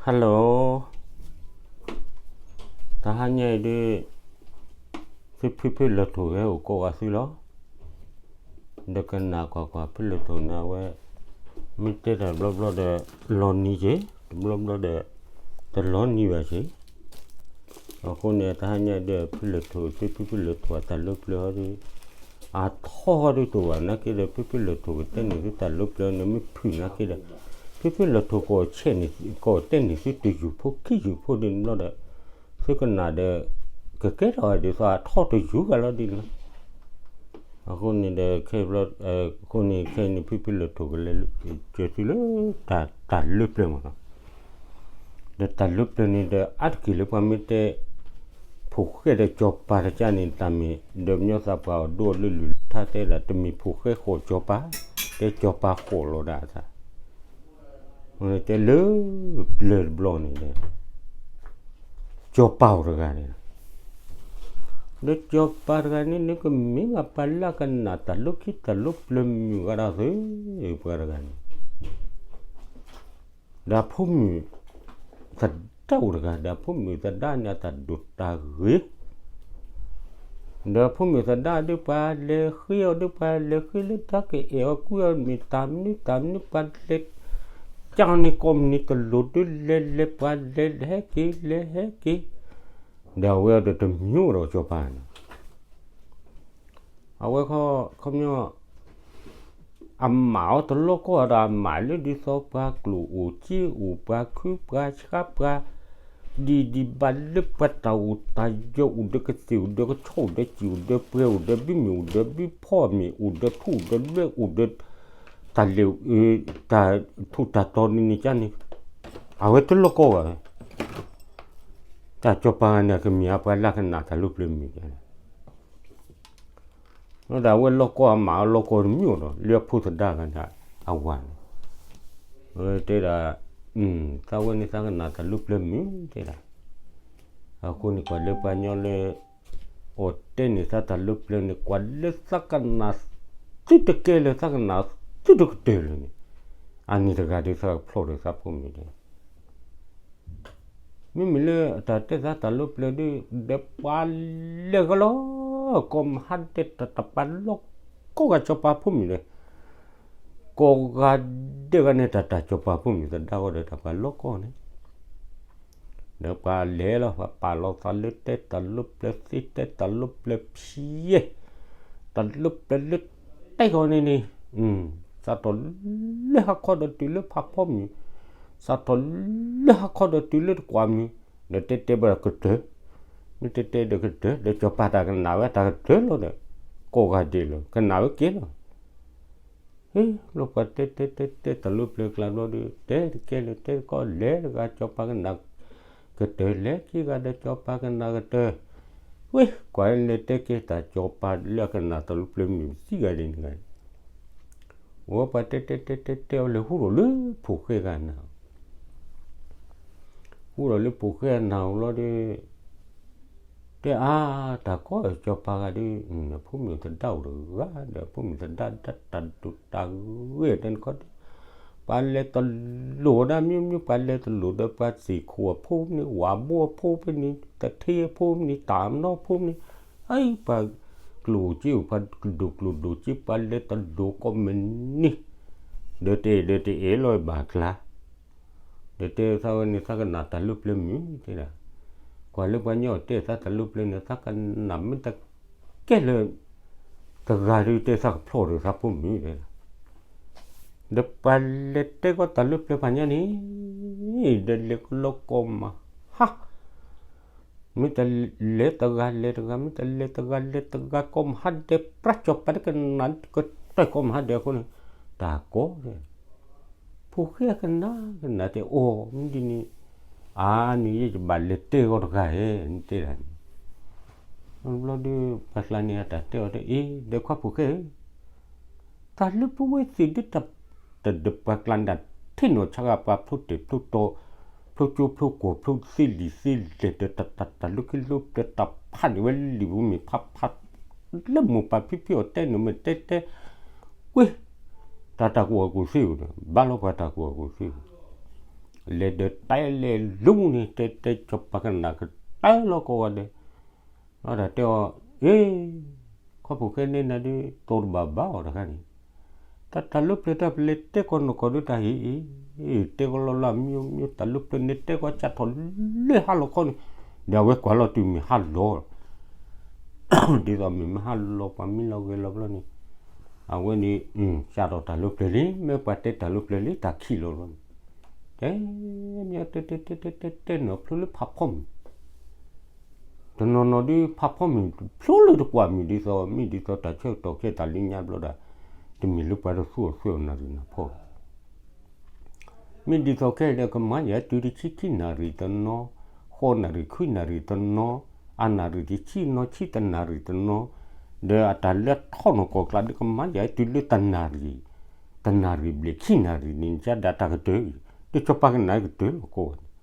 Hello, တဟါညါအံၤဒုး သုဖုဖုလၢၢ်ထိၣ်ဂဲၤအိၣ်ကိးဂၤသုလီၤ. ဒီးကနၣ်ကွၢ်ကွၢ်ဖုလၢၢ်ထိၣ်န့ၣ်ဝဲ မ့ၢ်တဲတၢ်တဘျီဘျီဒီး လီၤနံၤက့ၤ, တဘျီဘျီဒီး တလီၤနံၤဘၣ်က့ၤ. အဃိန့ၣ် တဟါညါဒုး ဖုလၢၢ်ထိၣ် သုဖုဖုလၢၢ်ထိၣ်အတၢ်လၢပျၢၤဟီဒုး အထီဟီဒုးတအိၣ်ဘၣ်နာ်က့ဒီး ဖုဖုလၢၢ်ထိၣ်ကတဲန့ၢ်သုတၢ်လၢပျၢၤန့ၣ် မ့ၢ်ဖုၣ်နာ်က့ဒီး ဖုဖုလၢၢ်ထိၣ်ကီၢ်ဆဲးန့ၣ် ကီၢ်တဲန့ၢ်သုတယုၢ်ဖိခံယုၢ်ဖိဒ်န့ၣ်ဘျီဒီး သုကနၣ်ဒီး ကကဲထီၣ်ဒ်သိးအထီတယုၢ်ဂၤလီၤဒ်န့ၣ်လီၤ. အဃိန့ၣ်ဒီး ခဲဘျီ အဃိန့ၣ်ခဲအံၤန့ၣ် ဖုဖုလၢၢ်ထိၣ်ကလဲၤကၢၤသုလၢ တၢ်လၢပျၢၤမးနီၤ. ဒီးတၢ်လၢပျၢၤန့ၣ်ဒီး အါတက့ၢ်လၢပှၤမ့ၢ်တဲ ဖိၣ်ဃဲဒီးစီၤပၤတကါန့ၣ် တၢ်မ့ၢ် ဒီးညီသးပှၢ်အီၤဒိအီၤလၢလုၢ်လၢ်ထါတဲဒၣ် တမ့ၢ်ဖိၣ်ဃဲဃီၣ်စီၤပၤ, တဲစီၤပၤဃီၣ်လီၤဒၣ်အသး တဲလၢပျၢၤတဘျီန့ၣ်ဒီး စီၤပၤအိၣ်တဂၤန့ၣ် ဒီးစီၤပၤတဂၤန့ၣ် နကမ့ၢ်ဘၣ်ပှၤလၢကနၣ်တၢ်လၢခံတၢ်လၢပျၢၤမုာ်ဂၤဒီးသု ပှၤတဂၤန့ၣ် ဒီးအဖိမုၣ်သဒါအိၣ်တဂၤ, ဒီးအဖိမုၣ်သဒါန့ၣ် အတၢ်ဒိၣ်တၢ်ဂ့ၤ, ဒီးအဖိမုၣ်သဒါဒ်ပှၤလဲၤဃ့အီၤဒ်ပှၤလဲၤဃ့လၢတၢ်ကအဲၣ်အီၤကွံအီၤမ့ၢ်တၢ်မနုၤတၢ်မနုၤ ပှၤလဲၤ ကန့ၣ်ကိးမုၢ်နံၤတလိၣ်ဒ် လဲၤလဲၤပှၤလဲၤဟဲက့ၤလဲၤဟဲက့ၤ, ဒီးအဝဲဒီးတမံၤဒီးစီၤပၤန့ၣ် အဝဲခီ ခီပညီ အမၢ်အီၤတလီၢ်ကီၢ်ဒီး အမၢ်လၢဒ်သိးပှၤကျိၣ်အိၣ်စ့အိၣ် ပှၤခုပှၤဆှါ ပှၤဒံးဒံးဘၣ်လၢပှၤတၢ်အိၣ်တၢ်ယီၤအိၣ်ဒီး ကသ့ၣ်အိၣ်ဒီး ကဆီအိၣ်ဒီး စံၣ်အိၣ်ဒီး ပှဲၤအိၣ်ဒီး ဘုမ့ၢ်အိၣ်ဒီး ဘုဖီမ့ၢ်အိၣ်ဒီး ထူအိၣ်ဒီး လွဲအိၣ်ဒီး တၢ်လဲၤ တၢ်ထူးတၢ်တီၤန့ၣ်န့ၣ်ကန့ၣ် အဝဲတလီၢ်ကီၢ်ဘၣ်ဝဲ တၢ်စီၤပၤန့ၣ် ကမ့ၢ်အပှၤလၢကနၣ်တၢ်လၢပျၢၤမုာ်န့ၣ် ဒီးအဝဲလီၢ်ကီၢ်အမၢ်အီၤလီၢ်ကီၢ်တမံၤဒီး လၢအဖိသဒါဂၤန့ၣ် အဝၤန့ၣ် တဲဒၣ် သးဝဲန့ၣ်သးကနၣ်တၢ်လၢပျၢၤမုာ်တဲဒၣ် အဃိန့ၣ်ကွၢ်လၢပှၤညီလၢ အိၣ်တဲန့ၢ်သးတၢ်လၢပျၢၤန့ၣ် ကွၢ်လၢသးကနၣ်သုတကဲလၢၤ သးကနၣ်သုတကတၢၢ်လၢၤန့ၣ် အန့ၣ်တဂၤဒီးသးကဖျီၣ်ဒီးသးဖိမုၣ်န့ၣ် မ့မ့ၢ်လၢအတၢ်တဲသးတၢ်လၢပျၢၤဒ် ဒီးပှၤလဲၤကလီၤ ကိးမဟါဒဲးတၢ်တပာ်လီၤကိးဂၤစီၤပၤဖိမုၣ်ဒီး ကိးဂၤဒဲးဂၤန့ၣ် တၢ်တၢ်စီၤပၤဖိမုၣ်သဒါဂီၢ်ဒီးတၢ်ပာ်လီၤကိးန့ၣ် ဒီးပှၤလဲၤလီၤ ပှၤပာ်လီၤသးလၢတဲတၢ်လၢပျၢၤသ့တဲတၢ်လၢပျၢၤဖျဲး တၢ်လၢပျၢၤလၢတဲဂီၢ်န့ၣ်န့ၣ် စးထီၣ်လၢဟါခီဒီးတုၤလၢဖးဖီမုၢ် စးထီၣ်လၢဟါခီဒီးတုၤလၢတကွၢ်မုၢ် ဒီးတဲတဲဘၣ်ဒီးကတၢၢ် မ့ၢ်တဲတဲဒီးကတၢၢ် ဒီးစီၤပၤတၢ်ကနၣ်ဝဲတၢ်ကတၢၢ်လီၤဒီး ကိးဂၤဒဲးလီၤ ကနၣ်ဝဲက့ၤလီၤ ဟ့ၣ်လီၤပှၤတဲတဲတဲတဲတၢ်လၢပျၢၤကျါဘျီဒီး တဲတကဲလၢၤ တဲတကီလဲၤတဂၤစီၤပၤကနၣ်ကတၢၢ် လဲၤခံဂၤဒီးစီၤပၤကနၣ်ကတၢၢ် ဝ့ၢ်ကွၢ်လဲၤတဲကဲတၢ်စီၤပၤလၢအကနၣ်တၢ်လၢပျၢၤမုၢ်သံဂၤဒ်န့ၣ်ဂၤ ဝဲပှၤတဲတဲတဲတဲတဲအီၤလဲၤဟူထီၣ်လၢဖိၣ်ဃဲဂၤနၤ ဟူထီၣ်လၢဖိၣ်ဃဲအနၢ်အိၣ်လီၤဒီး တဲအါ တၢ်ကီစီၤပၤဂၤဒီး ဖိမုၣ်သဒါအိၣ်တဂၤဒီး ဖိမုၣ်သဒါဒၣ်တၢ်ဒိၣ်တၢ်ဂ့ၤတခီဒီး ပှၤလဲၤတလိၣ်ဒၣ်မ့ၢ်မ့ၢ် ပှၤလဲၤတလိၣ်ဒီးပှၤသ့ၣ်ခိၣ်အဖိမ့ၢ် ဝၣ်ဘိအဖိမ့ၢ် တထ့အဖိမ့ၢ် တၢ်မနီဖိမ့ၢ် အံၤပှၤကျိၣ်စ့အိၣ် ပှၤကဒိၣ်ကျိၣ်ဒိၣ်စ့ ပှၤလဲၤတလိၣ်ကိးမုၢ်နံၤ ဒီးတအဲၣ်ဒီးတအဲၣ်လီၤဘၣ်ကျါ ဒီးတဲသးဝဲန့ၣ် သးကနၣ်တၢ်လၢပျၢၤမုၢ်တဲဒၣ် ကွၢ်လၢပှၤညီတဲသးတၢ်လၢပျၢၤန့ၣ် သးကနၣ်မ့ၢ်တကဲလၢၤ တဂၤဒီးတဲသးကဖျီၣ်ဒီးသးဖိမုၣ်တဲဒၣ် ဒီးပှၤလဲၤတဲကီးတၢ်လၢပျၢၤဖးညါန့ၣ် ဒီးလဲၤကလီကိးမဟါ မ့ၢ်တလဲၤတဂၤလဲၤတဂၤ မ့ၢ်တလဲၤတဂၤလဲၤတဂၤ ကိးမဟါဒဲး ပြၢ်စီၤပၤတကနၣ်ကတၢၢ်ကိးမဟါဒဲးအဃိန့ၣ် တၢ်ကီ ဖိၣ်ဃဲကနၣ် ကနၣ်တဲအီၤမ့ၢ်ဒ်န့ၣ် အါန့ၣ်ယဲယဘၣ်လဲၤတဲဂီၤတဂၤဧၢ နတဲဒၣ်န့ၣ် ဘျီဒီး ပှၤကျါန့ၣ်အတၢ်တဲအီၤတဲ အ့ ဒီးခွါဖိၣ်ဃဲဧၢ တၢ်လၢပဝဲသ့ၣ်ဒ်တၢ် တၢ်ဒီးပှၤကျါန့ၣ် ထံၣ်နီၢ်ဆါဂၤပှၤဖျိတ့ၢ်ဖျိတီၤ ဖျိကၠိဖျိကွီၢ်ဖျိသ့လံာ်သ့လဲၢ်ဒီး တၢ်တၢ်တၢ်လၢခံလၢပျၢၤ တၢ်ဖးန့ၢ်ဝဲလံာ်ပူၤမ့ၢ်ဖးဖး လၢမိၢ်ပၢ်ဖံဖုအီၤတဲန့ၣ်မ့ၢ်တဲတဲ ကွ့ တၢ်တၢ်ကူၣ်ဘၣ်ကူၣ်သ့ဧိၤဒီး ဘၣ်လီၤပှၤတၢ်ကူၣ်ဘၣ်ကူၣ်သ့ဧိၤ လဲၤဒီးတဲလဲၤလူန့ၣ် တဲတဲစီၤပၤကနၣ်ကတၢၢ်လီၤကိးဂၤဒဲး, လီၤတၢ်တဲအီၤ, အ့, ခီဖျိခဲန့ၣ်နၤဒုး တိၤတဘၣ်ဘၣ်အီၤတခါန့ၣ်, တၢ်တၢ်လၢပျၢၤတၢ်ပလဲၤတဲကီးနီၢ်ကီၢ်ဒုးတၢ်ဟ့ၣ်အံၤ, တဲကီးလီၤလၢအမံၤမံၤ တၢ်လၢပျၢၤန့ၣ်တဲကီးစးထီၣ်လၢဟါလီၤခီန့ၣ်, ဒီးအဝဲကွၢ်လီၤတုၤမ့ၢ်ဟါလီၤ ဒ်သိးမ့ၢ်မ့ၢ်ဟါလီၤပှၤမံလီၤဂဲၤလီၤဘျီန့ၣ်, အဝဲန့ၣ်, စးထီၣ်တၢ်လၢပျၢၤလံ မ့ၢ်ပှၤတဲတၢ်လၢပျၢၤလံ တၢ်ခံးလီၤဘျီန့ၣ်, တဲ, တဲတဲတဲတဲတဲတဲနီၤဖျိလၢဖးဖီမုၢ်, တနီၤနီၤဒုးဖးဖီမုၢ်ဖျိလၢတကွၢ်မုၢ်ဒ်သိး မ့ၢ်ဒ်သိးတၢ်ဆၢကတီၢ်ခဲအံၤတၢ်လၢညါဘျီဒီး, တမ့ၢ်လၢပှၤတသူအီၤဆွဲအီၤနၣ်ရံၣ်နၢ်ဖီ မ့ၢ်ဒ်သိးခဲအံၤဒီးကမၤယၤတုၤတဆံခံနၣ်ရံၣ်တနီၤ, ဃိးနၣ်ရံၣ်ခွံနၣ်ရံၣ်တနီၤ, အနၣ်ရံၣ်တဆံနီၤ ဆံတနၣ်ရံၣ်တနီၤ, ဒီးအတၢ်လၢထီၣ်နီၢ်ကီၢ်ကျါဒီးကမၤယၤတုၤလၢတနၣ်ရံၣ်, တနၣ်ရံၣ်ဘျဲၣ်ခံနၣ်ရံၣ်န့ၣ် ကဒၣ်တၢ်ကတၢၢ်, ဒီးစီၤပၤကနၣ်ကတၢၢ်လီၤကိးဂၤန့ၣ်,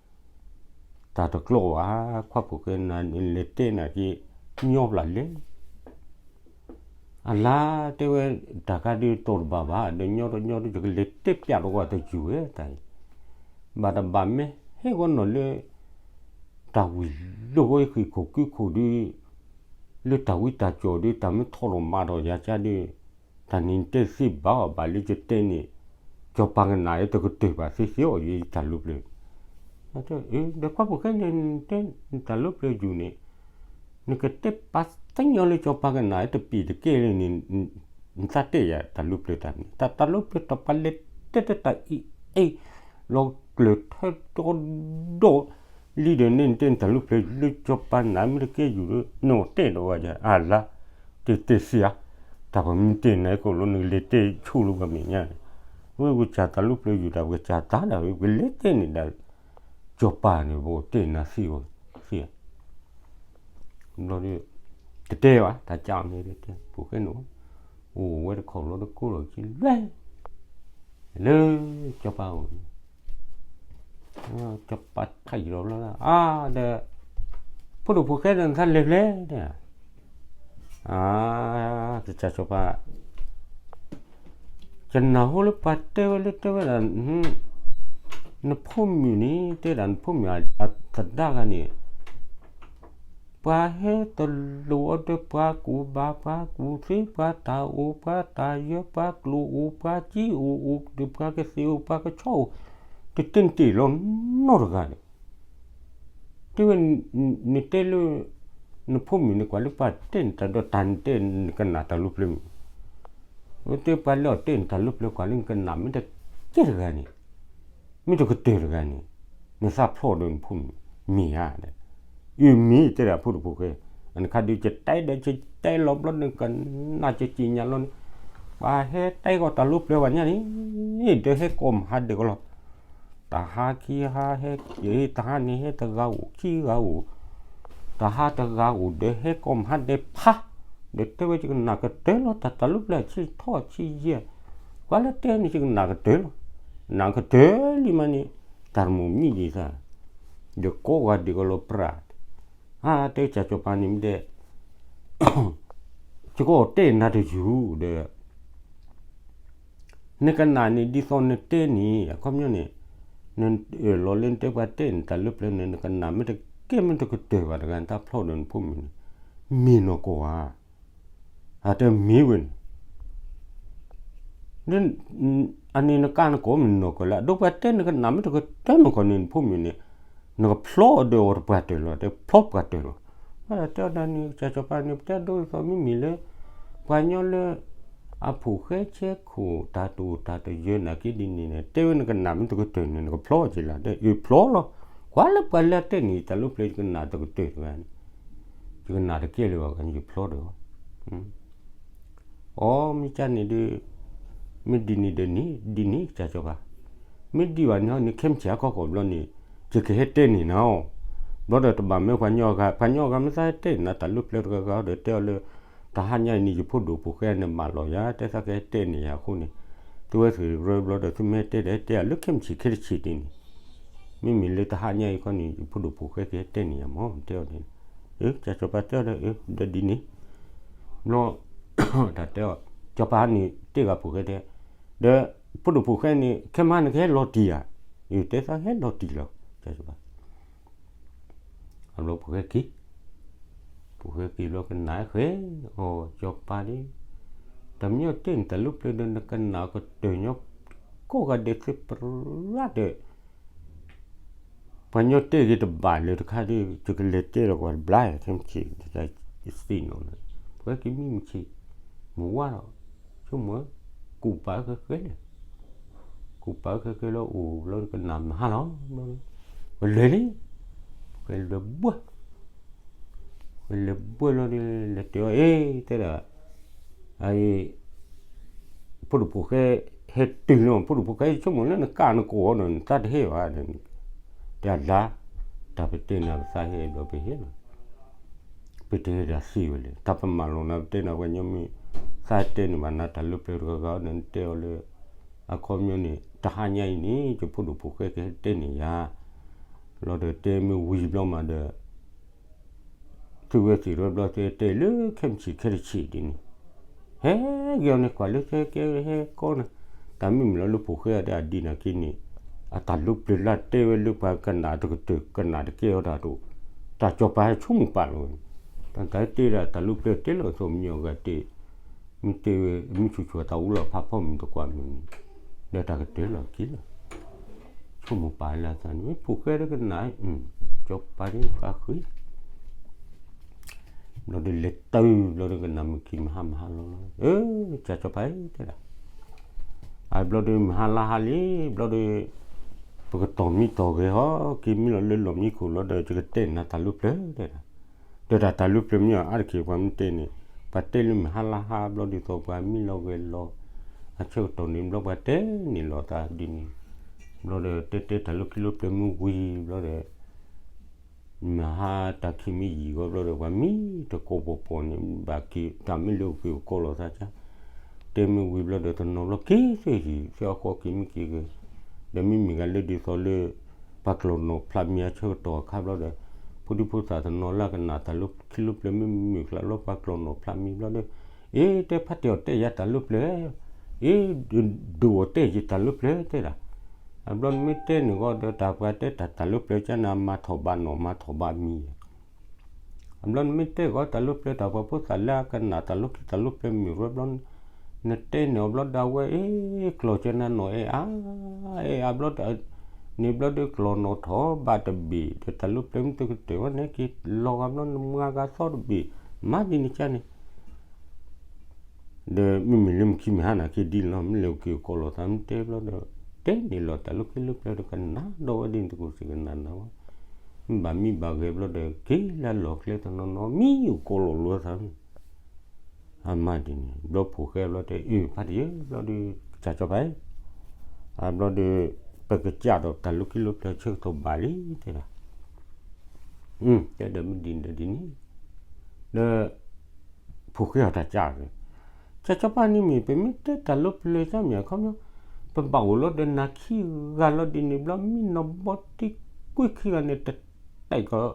တၢ်တကျိးဘၣ်, ခွါဖိၣ်ဃဲနၤန့ၣ် လဲၤတဲနၤက့ၤ, ညီဖျၢၣ်လဲၤ အလါတဲဝဲ, တၢ်ခါဒုးတိၤတဘၣ်ဘၣ် ဒီးညီတညီဒုး ယကလဲၤတဲပျးလီၤကွၢ်တယုၢ်ဝဲတၢ်အံၤ, ဘၣ်တဘၣ်မ့ၢ်ဟဲဂီၤနီၣ်လၢ တၢ်ဝံၤလိာ်ဝဲဃံးခိၣ်ကုခိၣ်ဒုး, လၢတၢ်ဝံတၢ်ကၠီၣ်ဒုး တၢ်မ့ၢ်ထီၣ်လီၤမၤထီၣ်ယၤကါဒုး, တၢ်န့ၣ်တဲသ့ဘၣ်အီၤဘၣ်လၢယတဲန့ၣ်, စီၤပၤကနၣ်အံၤတကတၢၢ်ဘၣ်သ့သ့အီၤ ယတၢ်လၢပျၢၤ ဒီးခွါဖိၣ်ဃဲန့ၣ် နတဲနတၢ်လၢပျၢၤယူၢ်န့ၣ်, နကတဲပာ်သညီလၢစီၤပၤကနၣ်အံၤတပံာ်တကဲလၢန့ၣ်, နသးတဲယၤတၢ်လၢပျၢၤတၢ်န့ၣ် တၢ်တၢ်လၢပျၢၤတၢ်ပှၤလဲၤတဲတၢ်အံၤအံၤ, လီၤကျၢၤထၢဒီဒီ လံဒီးန့ၣ် နတဲနတၢ်လၢပျၢၤလၢစီၤပၤနၢ်မ့ၢ်တကဲယူၢ်လၢ နအိၣ်တဲဒီးဝဲဒၣ် အလါ, တဲတဲသ့ဧါ, တၢ်ပမ့ၢ်တဲနၤကိးလီၤ နကလဲၤတဲဆိလၢပှၤမဲာ်ညါန့ၣ်, ဝဲကစၢ်တၢ်လၢပျၢၤယူၢ်တၢ် ပကစၢ်တၢ်ဒၣ်ဝဲ ပကလဲၤတဲန့ၣ်ဒၣ် စီၤပၤန့ၣ် ပအိၣ်တဲနၤသ့အီၤသ့ဧါ ဘျီဒီး တတဲဘၣ် တၢ်ကၢ်အီၤန့ၣ် တဲ ဖိၣ်ဃဲန့ၣ် အိၣ်ဝဲတခီၣ်လီၤတကိးလီၤက့ၤလွဲၢ် လၢစီၤပၤအိၣ်န့ၣ်, စီၤပၤထံၣ်လီၤဘျီလၢ အါဒီး ဖိဒိၣ်ဖိၣ်ဃဲဒီး နသးလဲၤဖျဲၣ်ဒၣ်, အါ, ကစၢ်စီၤပၤ ယနၢ်ဟူလၢပှၤတဲဝဲလၢတဲဝဲဒၣ်, နဖိမုၣ်န့ၣ် တဲဒၣ်နဖိမုၣ်အသဒါဂၤန့ၣ်, ပှၤဟဲတလိၣ်အီၤဒီးပှၤကူၣ်ဘၣ် ပှၤကူၣ်သ့ ပှၤတၢ်အိၣ် ပှၤတၢ်ယၢ ပှၤကျိၣ်အိၣ် ပှၤကံအိၣ် အိၣ်ဒီးပှၤကသ့ၣ်အိၣ် ပှၤကဆီအိၣ်, တတဲနတ့ၢ်လီၤနီတဂၤန့ၣ်, တဲဝဲ နတဲလၢ နဖိမုၣ်န့ၣ် ကွၢ်လၢပှၤတဲနတၢ်ဒီးတၢ်နတဲနကနၣ်တၢ်လၢပျၢၤမုၣ်, တဲပှၤလၢအတဲနတၢ်လၢပျၢၤ ကွၢ်လၢနကနၣ်မ့ၢ်တကဲတဂၤန့ၣ်, မ့ၢ်တကတၢၢ်တဂၤန့ၣ်, နသးဖျီၣ်ဒီးနဖိမုၣ်မ့ၢ်ဧါ, အမ့ၢ်တဲဒၣ်ဖိဒိၣ်ဖိၣ်ဃဲ, အနခါဒုး ယတဲဒီးယတဲလီၤဘျီ နကနၣ်ကက့ၤညါလီၤန့ၣ်, ပှၤဟဲတဲကီးတၢ်လၢပျၢၤဘၣ်ညါန့ၣ်, ဒီးဟဲကိးမဟါဒဲးကီးလီၤ တဟါခံဟါဟဲက့ၤ တဟါန့ၣ်ဟဲတဂၤအိၣ် ခံဂၤအိၣ်, တဟါတဂၤအိၣ် ဒီးဟဲကိးမဟါဒဲးဖး, ဒီးတဲဝဲယကနၣ်ကတၢၢ်လီၤ တၢ်တၢ်လၢပျၢၤဆံထီၣ်ဆံယဲၢ်, ကွၢ်လၢတဲန့ၣ်ယကနၣ်ကတၢၢ်လီၤ, နၢ်ကတၢၢ်လံမးန့ၣ်, တၢ်တမိၣ်မံဒံးသး, ဒီးကိးဂၤဒဲးကီးလီၤပြၢ်, အါ တဲကစၢ်စီၤပၤန့ၣ်မ့ၢ်ဒဲး ယကအိၣ်တဲနၤတယုၢ်ဒီး နကနၣ်န့ၣ် ဒ်သိးနတဲန့ၣ် အခီပညီန့ၣ်, နအၢၣ်လီၤလၢနတဲပှၤတဲနတၢ်လၢပျၢၤန့ၣ် နကနၣ်မ့ၢ်တကဲမ့ၢ်တကတၢၢ်ဘၣ်တဂၤ နသးဖျီၣ်ဒီးနဖိမုၣ်န့ၣ်, မ့ၢ်နီၢ်ကီၢ်ဧါ, အတဲမ့ၢ်ဝဲန့ၣ် အန့ၣ်နကါနကိးမ့ၢ်နီၢ်ကီၢ်လၢ အဒိပှၤတဲနကနၣ် မ့ၢ်တကတၢၢ်နီၢ်ကီၢ်န့ၣ် နဖိမုၣ်န့ၣ်, နကဖျီအီၤဒီးအီၤတပှၢ်တၢၢ်လီၤ တဲဖျီပှၢ်တၢၢ်လီၤ, တဲဒ်န့ၣ် ကစၢ်စီၤပၤန့ၣ် ပတဲဒိသိးမ့မ့ၢ်လၢ ပှၤညီလၢ အဖိၣ်ဃဲဆဲခိၣ်တၢ်တအိၣ်တၢ်တယၢၤနာ်က့ဒ်န့ၣ်န့ၣ် တဲဝဲနကနၣ်မ့ၢ်တကတၢၢ်န့ၣ် နကဖျီအီၤက့ၤလီၤ တဲအၢဖျီလီၤ, ကွၢ်လၢပှၤလၢအတဲန့ၣ် တၢ်လၢပျၢၤယကနၣ်တကတၢၢ်တဂၤန့ၣ်, ယကနၣ်တကဲလၢၤဘၣ် ယဖျီဒီး အီ မ့ၢ်ကန့ၣ်ဒီး, မ့ၢ်ဒ်န့ၣ်ဒီးန့ၣ် ဒ်န့ၣ် ကစၢ်စီၤပၤ, မ့ၢ်ဒ်ဘၣ်န့ၣ်န့ၣ် ခဲမုၢ်ဆ့ၣ်ဟါခီကီၢ်ဘျီန့ၣ် ယကဟဲတဲန့ၢ်နၤအီၤ, ဘျီဒီးတဘၣ်မ့ၢ်ပှၤညီဂၤ ပှၤညီဂၤမ့ၢ်သးဟဲတဲန့ၢ်နၤ တၢ်လၢပျၢၤတဂၤဂၤဒီးတဲအီၤလၢ တဟါညါအံၤန့ၣ် ယဖိဒိၣ်ဖိၣ်ဃဲန့ၣ်မၢလီၤယၤ တဲသးကဟဲတဲန့ၢ်ယၤအဃိန့ၣ်, သုဝဲသ့ၣ်ရၢဘျီဒီး သုမ့ၢ်ဟဲတဲဒီး ဟဲတဲအီၤလၢခဲမုၢ်ဆ့ၣ်ခဲတဆံးဒ်န့ၣ်, မ့မ့ၢ်လၢတဟါညါအံၤခီန့ၣ် ယဖိဒိၣ်ဖိၣ်ဃဲကဟဲတဲန့ၢ်ယၤမ့ၢ် တဲအီၤန့ၣ်, အၢ ကစၢ်စီၤပၤတဲအီၤဒီး အၢ ဒီးဒ်န့ၣ် ဘျီ တၢ်တဲအီၤ စီၤပၤန့ၣ် တဲဂၤဖိၣ်ဃဲတဲ, ဒီး ဖိဒိၣ်ဖိၣ်ဃဲန့ၣ် ခဲမုၢ်နကဟဲလီၤတံၢ်ဧါ, ယတဲသးဟဲလီၤတံၢ်လီၤ, အဘျီဖိၣ်ဃဲက့ၤ, ဖိၣ်ဃဲက့ၤဘျီကနၣ်ဃဲ, အီ စီၤပၤဒ်, တၢ်မညီတဲန့ၣ် တၢ်လၢပျၢၤဒီးနကနၣ်ကတၢၢ်ညီ, ကိးဂၤဒဲးသ့ပရၣ်ဒီး ပှၤညီတဲဂ့ၤတဘၣ်လၢၤတခါဒီး ယကလဲၤတဲလီၤကွၢ်တဘျီ ခဲမုၢ်ဆ့ၣ်, သ့ၣ်နီၣ်လၢ ပှၤက့ၤမံမုၢ်ဆ့ၣ်, မုၢ်ဝါလီၤ, ဆိကမိၣ်, ကူၣ်ပာ်ဃဲဃဲလဲၣ်, ကူၣ်ပာ်ဃဲဃဲလီၤအိၣ်ဘျီကနၣ်မုၢ်ဟါလီၤ, ပလဲၤလံ, ပလဲၤဘှၢ ပလဲၤဘှၢလီၤဒီး လဲၤတဲအီၤ အ့ တဲဒၣ် ဖိဒိၣ်ဖိၣ်ဃဲ ဟဲတုၤလီၤ, ဖိဒိၣ်ဖိၣ်ဃဲဆိကမိၣ်လၢနကးနကိးအီၤဒီး နသးတဟဲဘၣ်ဒီး, တဲဒၣ်, တၢ်ပတဲနၤပသးဟဲဘျီပဟဲလီၤ, ပတဟဲဒၣ်သ့ဝဲလဲၣ်, တၢ်ပမၤလိာ်နၤပတဲနၤပှၤညီမ့ၢ် သးတဲန့ၣ်ဘၣ်နၤတၢ်လၢပျၢၤတဂၤဂၤဒီး နတဲအီၤလၢ အခီပညီန့ၣ် တဟါညါအံၤန့ၣ် ယဖိဒိၣ်ဖိၣ်ဃဲကဟဲတဲန့ၢ်ယၤ, လီၤဒီးတဲမ့ၢ်ဝံၤဘျီမးဒီး သုဝဲသ့ၣ်တဘျီတဲတဲလၢခဲမုၢ်ဆ့ၣ်ခဲတဆ့ၣ်ဒ်န့ၣ်, ဟဲက့ၤအီၤန့ၣ် ကွၢ်လၢကဲဟဲကီနၤ, တၢ်မ့ၢ်မ့ၢ်လီၤလၢဖိၣ်ဃဲအီၤဒီးအဒံးနၤက့န့ၣ်, အတၢ်လၢပျၢၤလၢတဲဝဲလၢပှၤကနၣ်တကတၢၢ် ကနၣ်တကဲအီၤတၢ်တအိၣ်, တၢ်စီၤပၤဟဲဆိကမိၣ်ပာ်လီၤဝဲ, တၢ်တဲဒၣ်တၢ်လၢပျၢၤတဲလီၤသိးမညီဂၤတဲ မ့ၢ်တဲဝဲ မ့ၢ်ဆူၣ်ဆူၣ်တၢ်အူလီၤဖးဖီမုၢ်တကွၢ်မုၢ်န့ၣ်, ဒီးတၢ်ကတၢၢ်လီၤက့ၤလီၤ, ဆိကမိၣ်ပာ်လၢအသးန့ၣ် မ့ၢ်ဖိၣ်ဃဲဒီးကနၣ်, စီၤပၤဒ်ပာ်ဃုာ် ဘျီဒီးလဲၤတၢ်ဘျီဒီးကနၣ်မုၢ်ခံမုၢ်ဟါမုၢ်ဟါလီၤလီၤ, အၢ ကၢ်စီၤပၤတဲဒၣ်, အဘျီဒီးမုၢ်ဟါလါဟါလံ, ဘျီဒီး ပကတီၢ်မံတီၢ်ဂဲၤဟီ က့ၤမံလီၤလၢလီၢ်မံခိၣ်လီၤဒီးယကတဲနၤတၢ်လၢပျၢၤတဲဒၣ်, ဒီးတၢ်တၢ်လၢပျၢၤမ့ၢ်အါတက့ၢ်ပှၤမ့ၢ်တဲန့ၣ်, ပှၤတဲလၢမုၢ်ဟါလါဟါဘျီဒ်သိးပှၤမံလီၤဂဲၤလီၤ, အဆၢကတီၢ်န့ၣ်ဘျီပှၤတဲန့ၣ်လီၤသးဒ်န့ၣ်, ဘျီဒီးတဲတဲတၢ်လၢခံလၢပျၢၤမ့ၢ်ဝံၤဘျီဒီး မုၢ်ဟါတၢ်ခံးမ့ၢ်ယံာ်ဂီၤဘျီဒီး ပှၤမံတကိးပှီၤပှီၤန့ၣ် ဘၣ်က့ၤတၢ်မ့ၢ်လၢအက့ၤကီလီၤသးကါ, တဲမ့ၢ်ဝံၤဘျီဒီးတနီၤဘျီက့ၤသ့ၣ်ဟံၣ်သ့ၣ်အဃီက့ၤမ့ၢ်က့ၤဂ့ၤ, ဒီးမ့မ့ၢ်ဂၤလၢဒ်သိးလၢ ပှၤကျီၢ်နီၣ်ဖျးမံၤအဆၢကတီၢ်အခါဘျီဒီး ဖိဒံဖိသၣ်တနီၤလၢအကနၣ်တၢ်လၢခံလၢပျၢၤမ့ၢ်မုာ်ချးလီၤ ပှၤကျီၢ်နီၣ်ဖျးမံၤဘျီဒီး, အ့ တဲဖါတ့ၢ်အီၤတဲယၤတၢ်လၢပျၢၤ အ့ ဒုးအီၤတဲယတၢ်လၢပျၢၤတဲဒၣ်, အဘျီနမ့ၢ်တဲန့ၣ်ဂီၢ်ဒီးတၢ်ပှၤတဲတၢ်တၢ်လၢပျၢၤကၢနၤမၤထီၣ်ဘးနီၣ်မၤထီၣ်ဘးမံၤ, အဘျီနမ့ၢ်တဲဂီၢ်တၢ်လၢပျၢၤတၢ်ပှၤဖိသၣ်လၢအကနၣ်တၢ်လၢခံတၢ်လၢပျၢၤမုာ်ဝဲဘျီ, နတဲန့ၣ်အဘျီဒၣ်ဝဲ အ့ ကျီၢ်ကၢနၤနီၣ်အဲၣ်အါ, အဲၣ်အါဘျီ န့ၣ်ဘျီဒီးကျီၢ်နီၣ်ထီၣ်ဘးတဘ့ၣ် ဒီးတၢ်လၢပျၢၤမ့ၢ်တကတၢၢ်ဝဲန့ၣ်က့ၤလီၤဂာ်ဘျီနမၤဂာ်သီတဘ့ၣ်, မၤဒ်န့ၣ်ကၢန့ၣ် ဒီးမ့မ့ၢ်လၢမုၢ်ခံမုၢ်ဟါန့ၣ်က့ၤဒ်န့ၣ်လီၤ မ့ၢ်လဲၤက့ၤကီလီၤသးမ့ၢ်တဲဘျီဒီး, တဲန့ၣ်လီၤတၢ်လၢခံလၢပျၢၤဒီးကနၣ်ဒီးဝဲဒ်န့ၣ်တကူၣ်စ့ၢ်ကနၣ်နၤဝဲ, မ့ၢ်ဘၣ်မံဘၣ်ဂဲၤဘျီဒီး က့ၤလၢလီၢ်ကျဲတနီၤနီၤ မံယိၣ်ကီလီၤလိာ်သးန့ၣ် အမၤဒ်န့ၣ် ဘျီဖိၣ်ဃဲဘျီတဲ အၢ ဖါတံၢ်ဧၢ ဘျီဒီး ကစၢ်စီၤပၤဧၢ, အဘျီဒီး ပကစၢ်ဒီးတၢ်လၢခံလၢပျၢၤဆၢကတီၢ်ဘၣ်လံ တဲဒၣ်, တဲဒီးမ့ၢ်ဒ်န့ၣ်ဒီးဒ်န့ၣ်, ဒီး ဖိၣ်ဃဲအီၤတၢ်ကၢ်, ကစၢ်စီၤပၤန့ၣ်မ့ၢ် ပမ့ၢ်တဲတၢ်လၢပျၢၤတၢ်မ့ၢ်အခီပညီ, ပဘၣ်အိၣ်လီၤဒီးနၤခံဂၤလီၤဒ်န့ၣ်ဘျီ မ့ၢ်နီၢ်ဘီတံၢ်ကွံခံဂၤန့ၣ် တတဲာ်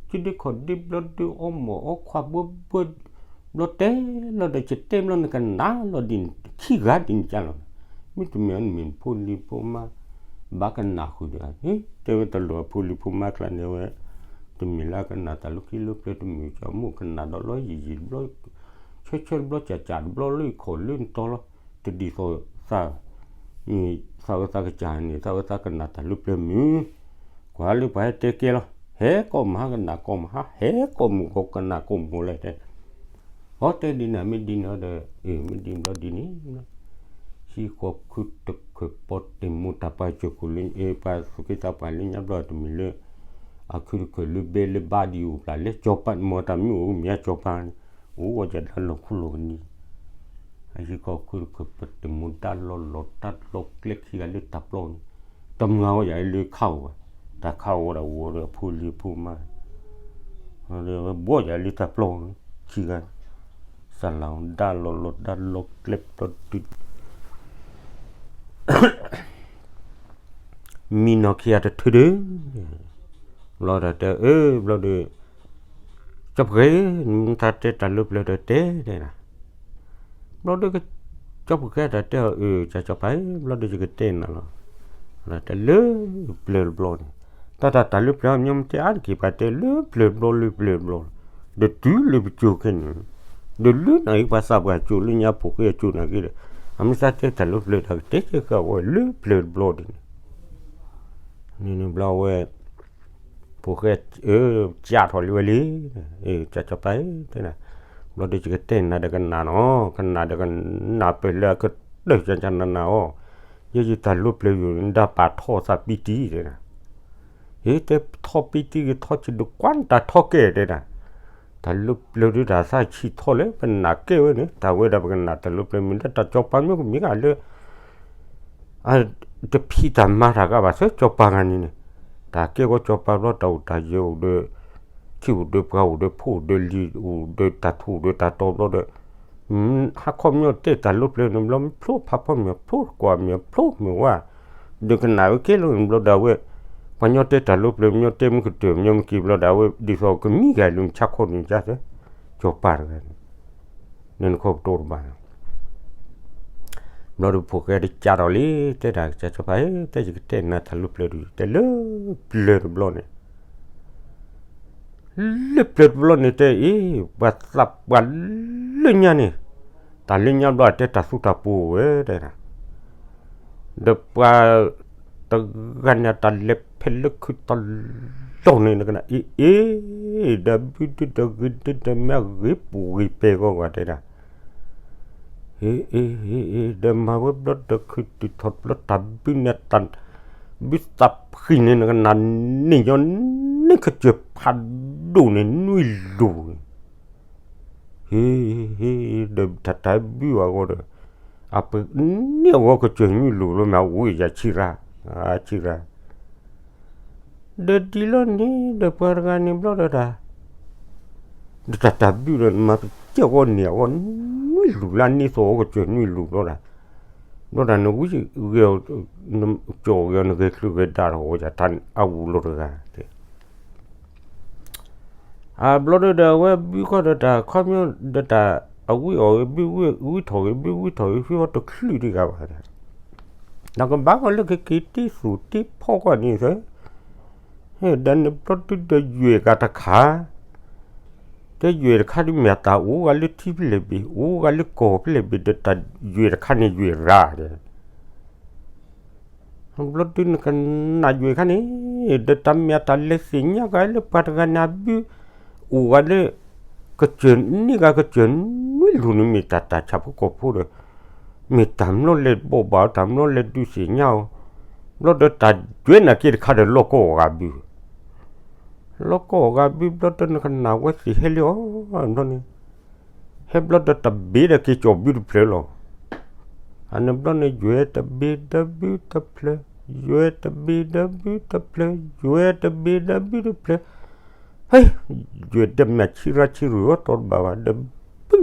ကီး ကုဒ့ခီၣ်ဒ့ဘျီဒုးအီမိာ်အီခွါဘှၢဘှၢ ဘျီတဲလီၤဒီး ယတဲဘျီနကနၣ်လီၤဒ်န့ၣ် ခံဂၤဒ်န့ၣ်ကၢ်လီၤ, မ့တမ့ၢ်အီၤနမ့ၢ်ဖိလံၤဖိမါ ဘၣ်ကနၣ်ဃုာ်ဒီး ဟ့ တဲဝဲတလိၣ်အဖိလံၤဖိမါကျါန့ၣ်ဝဲ တမ့ၢ်လၢအကနၣ်တၢ်လၢခံလၢပျၢၤတမ့ၢ်ကၢ် မိၢ်ကနၣ်ဒီးလီၤယံာ်ယံာ်တဘျီ ဆၢဆၢတဘျီ ကၢ်ကၢ်တဘျီလၢယခီၣ်လၢနတီၤလီၤ, တဒ်သိးသး သးဝဲသးကစၢ်န့ၣ် သးဝဲသးကနၣ်တၢ်လၢပျၢၤမုၢ်, ကွၢ်လၢပှၤဟဲတဲကဲလီၤ, ဟဲကိးမုၢ်ဟါကနၣ်ကိးမုၢ်ဟါ ဟဲကိးမုၢ်ဂီၤကနၣ်ကိးမုၢ်ဂီၤလဲၣ်တဲ, အီတဲဒ်န့ၣ် မ့ၢ်ဒ်န့ၣ်ဒီး အၢ မ့ၢ်ဒ်န့ၣ်ဘျီဒ်န့ၣ် ဟံၣ်ဃီခုတခၢၣ်ပီတ့ၢ်မူတၢ်ပှၤစၢၢ်ခိၣ်လၢ ပှၤသူၣ်က့သးပှၢ်လၢညါဘျီတမံၤလၢ အခုတခၢၣ်လၢဘဲလၢဘါဒံးအိၣ်ပျၢ်လဲၣ် ကၠီၤပၤမ့ၢ်တၢ်မ့ၢ်အိၣ်မ့ၢ်ကၠီၤပၤန့ၣ် အိၣ်ဝဲယၤဒၣ်လီၢ်ခိၣ်လီၢ်ကနံၤ အဟံၣ်ဃီခုတခၢၣ်ပီတ့ၢ်မူတၢ်လီၢ်လီၢ်တၢ်လီၢ်ကျဲခံဂၤလၢတၢ်ပျီန့ၣ် တမၤဝဲယၤလၢခါအိၣ်ဘၣ် တၢ်ခါအိၣ်ဝဲဒၣ်ဝီၤဒီးအဖိလံၤအဖိမါ ဘှီယၤလၢတၢ်ပျီခံဂၤ စၢ်လၤဒၣ်လီၢ်လီၢ်တၢ်လီၢ်ကျဲပျီတုၤ မံနီၢ်ခံဂၤတထုးဒု လီၤတၢ်တဲအၢ ဘျီဒီး ကၠီဖှဲး နမ့ၢ်တၢ်တဲတၢ်လၢပျၢၤဒီးတဲတဲဒၣ် ဘျီဒီး ကၠီဖှဲးတၢ်တဲအီၤ အၢ ကၠီဖှဲး ဘျီဒီးယကတဲနၤလီၤ တဲလၢပျၢၤတဘျီန့ၣ်, တၢ်တၢ်တၢ်လၢပျၢၤ မညီမတဲအါတက့ၢ် ပှၤတဲလၢပျၢၤတဘျီလၢပျၢၤတဘျီလီၤ, ဒီးတုၤလၢပစိၤခဲန့ၣ်, ဒီးလၢနၤအံၤပှၤသးပှၢ်စိၤလၢညါဖိၣ်ဃဲအစိၤနာ်က့ဒီး, အမ့ၢ်သးတဲတၢ်လၢပျၢၤတၢ်ကတဲကဲဃာ်ဝဲလၢပျၢၤတဘျီဒ်န့ၣ်, န့ၣ်န့ၣ်ဘျီဝဲ ဖိၣ်ဃဲ ကးထီၣ်လံဝဲလံ, ကၠီစီၤပၤဧၢ တဲဒၣ်, ဘျီဒီးယကတဲနၤဒီးကနၣ်နီၤ, ကနၣ်ဒီးကနၣ်ပၢၢ်လၢအကတၢၢ်ကနနၤအီၤ, ယဲယတၢ်လၢပျၢၤယိာ်န့ၣ် ဒၣ်ပာ်ထီၣ်သးပံတံတဲဒၣ်, ဟ့ တဲထီၣ်ပံတံဂ့ၤထီၣ်ဆံးဒုးကွၢ်နတၢ်ထီၣ်ကဲတဲဒၣ်, တၢ်လၢပျၢၤဒုးတၢ်သးဆံးထီၣ်လၢပနၢ်ကဲဝဲန့ၣ် တၢ်ဝဲဒၣ်ပကနၣ်တၢ်လၢပျၢၤမ့ၢ်ဒၣ်တၢ်စီၤပၤမ့ၢ်ကမ့ၢ်ဂ့ၤလၢ တဖံးတၢ်မၤတၢ်ဂၤဘၣ်သၢစီၤပၤဂၤန့ၣ်န့ၣ်, တၢ်ကဲဝဲစီၤပၤဘျီတၢ်အိၣ်တၢ်ယၢၤအိၣ်ဒီး, ထံအိၣ်ဒီးပှၤအိၣ်ဒီးဖိအိၣ်ဒီးလံၤအိၣ်ဒီးတၢ်ထူၣ်အိၣ်ဒီးတၢ်တီဘျီဒီး, ဟါခီပညီတဲတၢ်လၢပျၢၤန့ၣ်ဘျီ မ့ၢ်ဖျိဖးဖီမ့ၢ်ဖျိတကွၢ်မ့ၢ်ဖျိမ့ၢ်ဝါ, ဒီးကနၣ်ဝဲကဲလီၤန့ၣ်ဘျီဒီးအဝဲ, ပှၤညီတဲတၢ်လၢပျၢၤ မညီတဲမ့ၢ်ကတၢၢ်မညီမက့ၤဘျီဒီးအဝဲ ဒ်သိးကမံၤဂၤလၢမုၢ်ဆါခီန့ၣ်ဒ်သိး, စီၤပၤတဂၤန့ၣ် နနခီပတိတဘၣ်, ဘျီဒီးဖိၣ်ဃဲတကးထီၣ်လံ, တဲဒၣ်ကစၢ်စီၤပၤဧၢ တဲယကတဲနၤတၢ်လၢပျၢၤတဘျီ, တဲလၢပျၢၤတဘျီန့ၣ်, လၢပျၢၤတဘျီန့ၣ်တဲအံၤ ပှၤသးပှၢ်လၢညါန့ၣ်, တၢ်လၢညါဘျီအတဲတၢ်သူတၢ်ပူၤဝဲတဲဒၣ်, ဒီးပှၤ တဂၤန့ၣ်တၢ်လဲၤဖဲလၢခုတၢ်လီၢ်န့ၣ် နကနၣ်အ့ၣ်အ့ၣ်, ဒီးဘုဒုဒီးဂ့ၤဒုဒီးမ့ၢ်ဂ့ၤပူၤဂ့ၤပဲာ်ဂီၢ်ဂီၢ်တဲဒၣ်, အ့ၣ်အ့ၣ်အ့ၣ်အ့ၣ် ဒီးမၤဝဲဘျီဒီးခုတုၤထီၣ်ဘျီတၢ်ဘုန့ၣ်တၢ်, ဘုသးဖှံန့ၣ် နကနၣ်န့ၢ်ညီန့ၢ် ကစၢၢ်ဖးဒိၣ်န့ၣ် နွံလူၤန့ၣ် ဟ့ၣ်ဟ့ၣ် ဒီးတၢ်တၢ်ဘုအဂီၢ်ဒီး, အပန့ၢ်အဂီၢ်ကစၢၢ်နွံလူၤလီၤမ့ၢ်အဝံယၤဆံရါ, ဆံရါ, ဒီးဒ်လီၤန့ၣ်ဒီးပှၤတဂၤန့ၣ်ဘျီဒီးတၢ်, ဒီးတၢ်တၢ်ဘုဒီး နမၤပကဲအဂီၢ်န့ၢ်အဂီၢ် နွံလူၤလၢန့ၢ်သိးအီၤကစၢၢ်နွံလူၤဘျီဒီး, ဘျီဒီးနဝံဂဲၤ, ကၠီဂဲၤ နဂဲၤချုးဂဲၤဒါထီၣ်အီၤယၤတၢ်အဝံၤလီၤတဂၤ အဘျီဒီး ဒီးအဝဲဘုခီဒီးတၢ်ခီပညီဒီးတၢ်အဝံအီၣ်ဂ့ၤ ဘုဝံထီၣ်ဂ့ၤ ဘုဝံထီၣ်ဂ့ၤ ဖုအီၤတချုးတဂၤဘၣ်, ဒီးကဘၣ်ကီးလၢကက့ၤတ့သူၣ်တ့ဖီကွၢ်န့ၣ်သၢ, ဒီးန့ၣ်ဘျီဒုဒီးယွဲၢ်ဂၤတခါ, တယွဲၢ်တခါဒုးမ့ၢ်တၢ်အိၣ်ဂၤလၢထံဖဲလဲၣ်ဘ့ၣ် အိၣ်ဂၤလၢကီၢ်ဖဲလဲၣ်ဘ့ၣ် ဒီးတၢ်ယွဲၢ်တခါန့ၣ်ယွဲၢ်ရၤဒီး ဘျီဒုနကနၣ်ယွဲၢ်ခါန့ၣ်, ဒီးတၢ်မ့ၢ်တၢ်လဲၤသ့ၣ်ညါဂၤလၢပှၤတဂၤန့ၣ်အဘု, အိၣ်ဂၤလၢ, ကစၢၢ်န့ၢ်ဂၤကစၢၢ်နွံလူၤန့ၣ်မ့ၢ်တၢ်တၢ်ဆၣ်ဖိကီၢ်ဖိဒီး, မ့ၢ်တၢ်မျီလဲၤဘိးဘၣ်အီၤ တၢ်မျီလဲၤဒုးသ့ၣ်ညါအီၤ, ဘျီဒီးတၢ်ယွဲၢ်နာ်က့တခါဒီးလီၢ်ကီၢ်အဂၤဘု လီၢ်ကီၢ်အဂၤဘုဘျီဒီးနကနၣ်ဝဲသ့ၣ်ဟဲလံအီၤ, ဘျီန့ၣ်, ဟဲဘျီဒီးတဘ့ၣ်ဒီးက့ၤကၠီၣ်ဘုတဖျၢၣ်လီၤ. အန့ၣ်ဘျီန့ၣ် ယွဲၢ်တဘ့ၣ်ဒီးဘုတဖျၢၣ်, ယွဲၢ်တဘ့ၣ်ဒီးဘုတဖျၢၣ်, ယွဲၢ်တဘ့ၣ်ဒီးဘုတဖျၢၣ်, ဟဲ, ယွဲၢ်ဒီးမ့ၢ်ဆံရါဆံရူၢ်အီၤ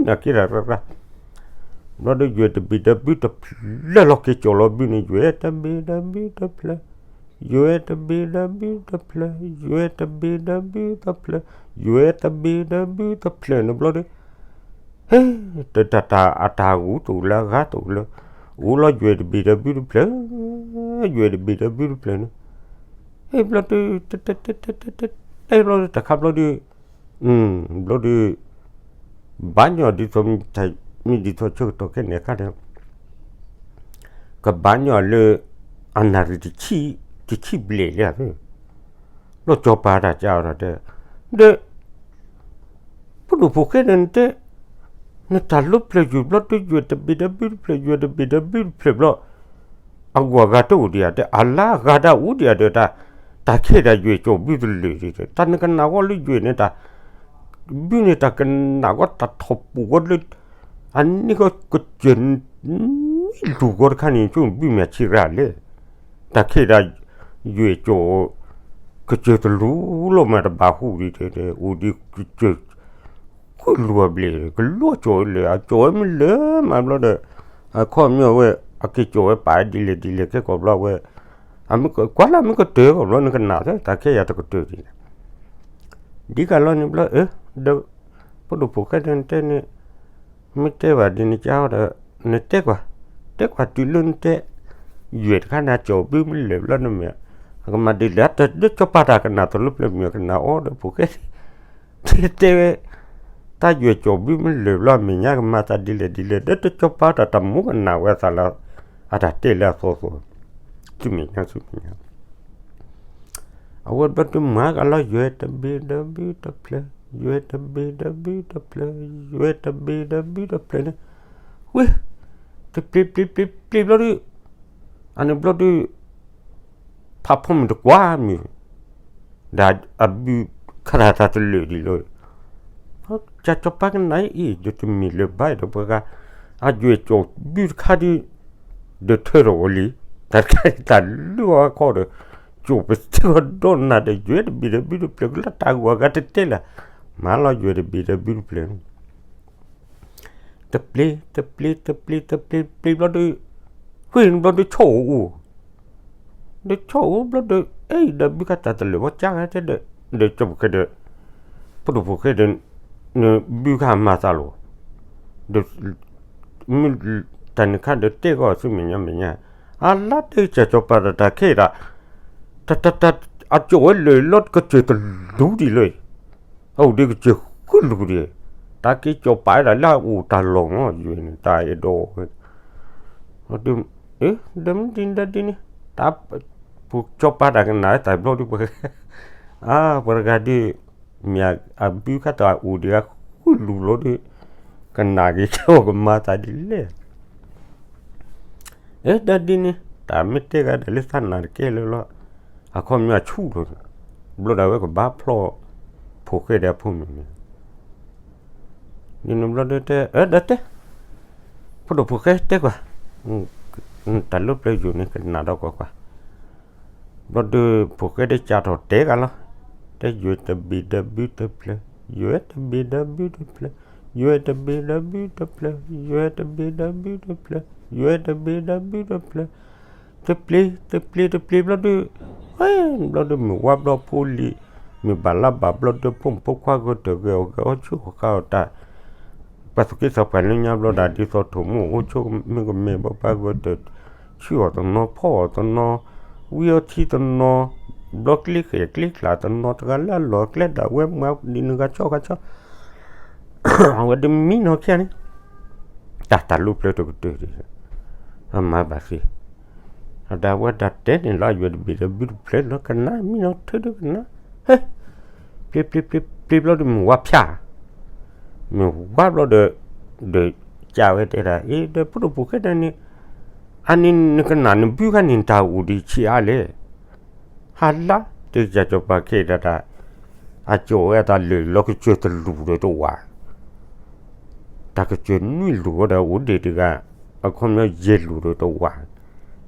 တီတဘၣ်ဘၣ် ဒီးဘုနာ်က့တၢ်ရၢရၢ ဘျီဒီးယွဲၢ်တဘ့ၣ်ဒီးဘုတဖျၢၣ်လီၤ က့ၤကၠီၣ်လီၤဘုန့ၣ် ယွဲၢ်တဘ့ၣ်ဒီးဘုတဖျၢၣ်, ယွဲၢ်တဘ့ၣ်ဒီးဘုတဖျၢၣ်, ယွဲၢ်တဘ့ၣ်ဒီးဘုတဖျၢၣ်, ယွဲၢ်တဘ့ၣ်ဒီးဘုတဖျၢၣ်န့ၣ်ဘျီဒီး, ဟဲ, တၢ်တၢ်အတၢ်ဂူၤတအိၣ်လၢအဂၤတအိၣ်လၢ, အိၣ်လီၤယွဲၢ်တဘ့ၣ်ဒီးဘုတဖျၢၣ်, ယွဲၢ်တဘ့ၣ်ဒီးဘုတဖျၢၣ်န့ၣ်, ဟဲဘျီဒီး, တဲဘျီဒီးတခါဘျီဒီး, ဘျီဒီး ဘၣ်ညီဒ်သိး, မ့ၢ်ဒ်သိးဆၢကတီၢ်ခဲန့ၣ်အခါဒီး, ကဘၣ်ညီလၢ အနၣ်ရံၣ်တဆံ, တဆံဘျဲၣ်လံဧါ, ဘျီစီၤပၤတၢ်ကဒီးတဲ, ဒီး ဖိဒိၣ်ဖိၣ်ဃဲဒီးနတဲ, နတၢ်လၢပျၢၤယွဲၢ်ဘျီဒီးယွဲၢ်တဘ့ၣ်ဒီးဘုတဖျၢၣ် ယွဲၢ်တဘ့ၣ်ဒီးဘုတဖျၢၣ်ဘျီ, အဂီၢ်အဂၤတအိၣ်ဒံးဧါ တဲအလါအဂၤဒၣ်အိၣ်ဒံးဧါဒီးတၢ်, တၢ်ခဲဒၣ်ယွဲၢ်ကၠီၣ်ဘုတလၢာ်ဒံး တၢ်နကနၣ်ဂီၢ်လၢယွဲၢ်န့ၣ်တၢ်, ဘုန့ၣ်တၢ်ကနၣ်ဂီၢ်တၢ်ထီၣ်ပူၤဂီၢ်လၢ, အန့ၣ်ဂီၢ်ကစၢၢ်, လူၤဂီၢ်တခါန့ၣ် ဆိဘုမ့ၢ်ဆံးရၣ်လဲၣ်, တၢ်ခဲဒၣ်, ယွဲၢ်ကၠီၣ်, ကစၢၢ်တလူၤလီၤမးတဘၣ်ဃူဒံးတဲ, အိၣ်ဒံးကစၢၢ် ဃုလူၤအဘျဲၣ် ကလူၤကၠီၣ်လၢာ် အကၠီၣ်ဝဲမ့ၢ်လၢမးဘျီဒီး, အခီပညီဝဲ, အက့ၤကၠီၣ်ဝဲပာ်ဒ်လဲၣ်ဒ်လဲၣ်ခဲကိာ်ဘျီဝဲ, ကွၢ်လၢမ့ၢ်ကတၢၢ်ကီးဘျီနကနၣ်သၢ တၢ်ခဲယၤတကတၢၢ်ဒံး, ဒ်ကလီန့ၣ်ဘျီ, ဒီး, ဖိဒိၣ်ဖိၣ်ဃဲဒီးနတဲန့ၣ်, မ့ၢ်တဲဘၣ်ဒ်နကဒီး, နတဲကွၢ်, တဲကွၢ်တုၤလၢနတဲ, ယွဲၢ်တခါန့ၣ် အကၠီၣ်ဘုမ့ၢ်လၢာ်ဘျီန့ၣ်မ့ၢ် အကမၤဒ်လဲၣ် တၢ်ဒ်ကၠီၤပၤတၢ်ကနၣ်တလၢပျၢၤမ့ၢ်ကနၣ်အီၤဒီးဖိၣ်ဃဲ တဲဝဲ တၢ်ယွဲၢ်ကၠီၣ်ဘုမ့ၢ်လၢာ်ဘျီ အမဲာ်ညါကမၤသးဒ်လဲၣ်ဒ်လဲၣ် ဒီးတကၠီၤပၤတၢ်တမူကနၣ်ဝဲအသးလၢ အတၢ်တဲလၢအသီသီ ဆူမဲာ်ညါဆူမဲာ်ညါ အဝဲဘျီဒုးမၤကလီၤ ယွဲၢ်တဘ့ၣ်ဒီးဘုတဖျၢၣ် ယွဲၢ်တဘ့ၣ်ဒီးဘုတဖျၢၣ် ယွဲၢ်တဘ့ၣ်ဒီးဘုတဖျၢၣ်န့ၣ် ဝ့ၢ် တပျ့ၤပျ့ၤပျ့ၤပျ့ၤဘျီဒုး အန့ၣ်ဘျီဒုး ဖးဖီမုၢ်တကွၢ်မုၢ် ဒီးအဘုခါတၢ်တၢ်တလၢာ်ဒံးလီၤ ကၠီၤပၤကနၣ်အံၤ ဒ်တမ့ၢ်လၢၤဘၣ်ဒီးပှၤဂၤ အယွဲၢ်ကၠီၣ်ဘုတခါဒုး ဒီးထၢထီၣ်ဝဲလံ တၢ်တခါတၢ်လုၢ်အီၤအခီဒီး ကၠိၣ်ပသံအီၤဒီးနၤဒီး ယွဲၢ်တဘ့ၣ်ဒီးဘုတဖျၢၣ် ကလၢတၢ်ဂီၤအဂၤတတဲလၢၤ မၤလီၤယွဲၢ်တဘ့ၣ်ဒီးဘုတဖျၢၣ်န့ၣ် တပျ့ၤ တပျ့ၤ တပျ့ၤ တပျ့ၤ တပျ့ၤဘျီဒုး ဃ့ၢ်န့ၣ်ဘျီဒုးဆီၣ်အိၣ်အိၣ် ဒီးဆီၣ်အိၣ်ဘျီဒီး အဲၣ်ဒီးဘုခါတၢ်တလၢာ်ဝဲကၢ်ဂၤတဲဒီး ဒီးကၠီၤပူၤဃဲဒီး ဖိဒိၣ်ဖိၣ်ဃဲဒီး နဘုခါမၤသးလီၤ ဒီး မုၢ်တၢ်နုၤခါဒီးတဲဂီၢ်ဆူမဲာ်ညါမဲာ်ညါ အလါတဲကၠီၤပၤတၢ်တၢ်ခဲဒၣ် တၢ်တၢ်တၢ် အကၠီၣ်ဝဲလၢာ်လီၤကစၢၢ်တလူၤဒံးလၢ အအိၣ်ဒီးကစၢၢ်ဃုလူၤဒံး တၢ်က့ၤကၠီၤပၤဒၣ်လၢအအိၣ်တၢ်လီၢ်မး ယွဲၢ်န့ၣ် တၢ်အဲၣ်ဒိးဝဲ ဒီးမ့ၢ်ဒ်န့ၣ်ဒ်န့ၣ် တၢ် ပကၠီၤပၤတၢ်ကနၣ်တၢ်ဘျီဒုး ပှၤ အါ ပှၤတဂၤဒုး မ့ၢ်အဘုခါတၢ်အိၣ်ဒံးအဃုလူၤလီၤဒုး ကနၣ်က့ၤကၠီကမၤသးဒ်လဲၣ် အဲ ဒ်ဒ်န့ၣ် တၢ်မ့ၢ်တဲဂၤဒၣ်လၢသးနၢ်တကဲလၢၤလီၤ အခီပညီဆူၣ်လီၤ ဘျီဒၣ်ဝဲကဘၣ်ဖျီၣ် ဖိၣ်ဃဲဒီးအဖိမုၣ်န့ၣ် ဒ်န့ၣ်ဘျီဒုးတဲ အၢ ဒီးတဲ ဖိဒိၣ်ဖိၣ်ဃဲတဲကွၢ် တၢ်လၢပျၢၤယိာ်န့ၣ် ကနၣ်ဒီးကွၢ်ကွၢ် ဘျီဒုး ဖိၣ်ဃဲဒၣ်ကၢ်ထီၣ်တဲဂၤလီၤ တဲယွဲၢ်တဘ့ၣ်ဒီးဘုတဖျၢၣ် ယွဲၢ်တဘ့ၣ်ဒီးဘုတဖျၢၣ် ယွဲၢ်တဘ့ၣ်ဒီးဘုတဖျၢၣ် ယွဲၢ်တဘ့ၣ်ဒီးဘုတဖျၢၣ် ယွဲၢ်တဘ့ၣ်ဒီးဘုတဖျၢၣ် တပျ့ၤ တပျ့ၤ တပျ့ၤဘျီဒုး ဝဲ ဘျီဒုးမုၢ်ဝါဘျီဖိလံၤ မုၢ်ဘၣ်လါဘၣ်ဘျီဒုး ဖိမုၣ်ဖိခွါဂဲၤတၢ်ဂဲၤအီၣ်ဂဲၤအီဆူၣ်ဃာ်အီၣ်တၢ် ပှၤသူၣ်က့သးပှၢ်လၢညါဘျီဒၣ် ဒ်သိးထိၣ်မူအိၣ်ဆိးမ့ၢ်ကမဲာ်ဘၣ် ပှၤဂဲၤတၢ် ဆူၣ်အီၣ်တနီၤ ဖီၣ်အီၣ်တနီၤ ဝံအီထံတနီၤ ဘျီကျ့ဃဲၣ်ကျ့ကျၢ်တနီၤ တဂၤလၢအလီၢ်အကျဲဒၣ်ဝဲ မၤဒ်နဂၤဆီဂၤဆီ အဝဲဒၣ်မံနီၤခံဂၤန့ၣ် တၢ်တၢ်လၢပျၢၤတကတၢၢ် အမၤဘၣ်သ့ အဒၣ်ဝဲဒၣ်တဲန့ၣ်လီၤ ယွဲၢ်တဘ့ၣ်ဒီးဘုတဖျၢၣ်လီၤ ကနၣ်မံနီၤထၢဒုကနၣ် ဟဲ ပျ့ၤပျ့ၤပျ့ၤပျ့ၤဘျီဒီးမုၢ်ဝါဖၠၣ် မုၢ်ဝါဘျီဒီး ဒီးကၢ်ဝဲတဲဒၣ် အ့ ဒီးဖိဒိၣ်ဖိၣ်ဃဲဒၣ်န့ၣ် အန့ၣ်နကနၣ်နဘုခါန့ၣ် နတၢ်အိၣ်ဒံးဆံးအါလဲၣ် ဟါလါ တဲကၠီၤပၤခဲဒၣ်တၢ် အကၠီၤဝဲအတၢ်လၢာ်လီၤကစၢၢ်တလူၤဒီးတဝၤ တၢ်ကစၢၢ်နွံလူၤဝဲဒီးအိၣ်ဒံးတဂၤ အခီပညီယဲၢ်လူၤဒီးတဝၤ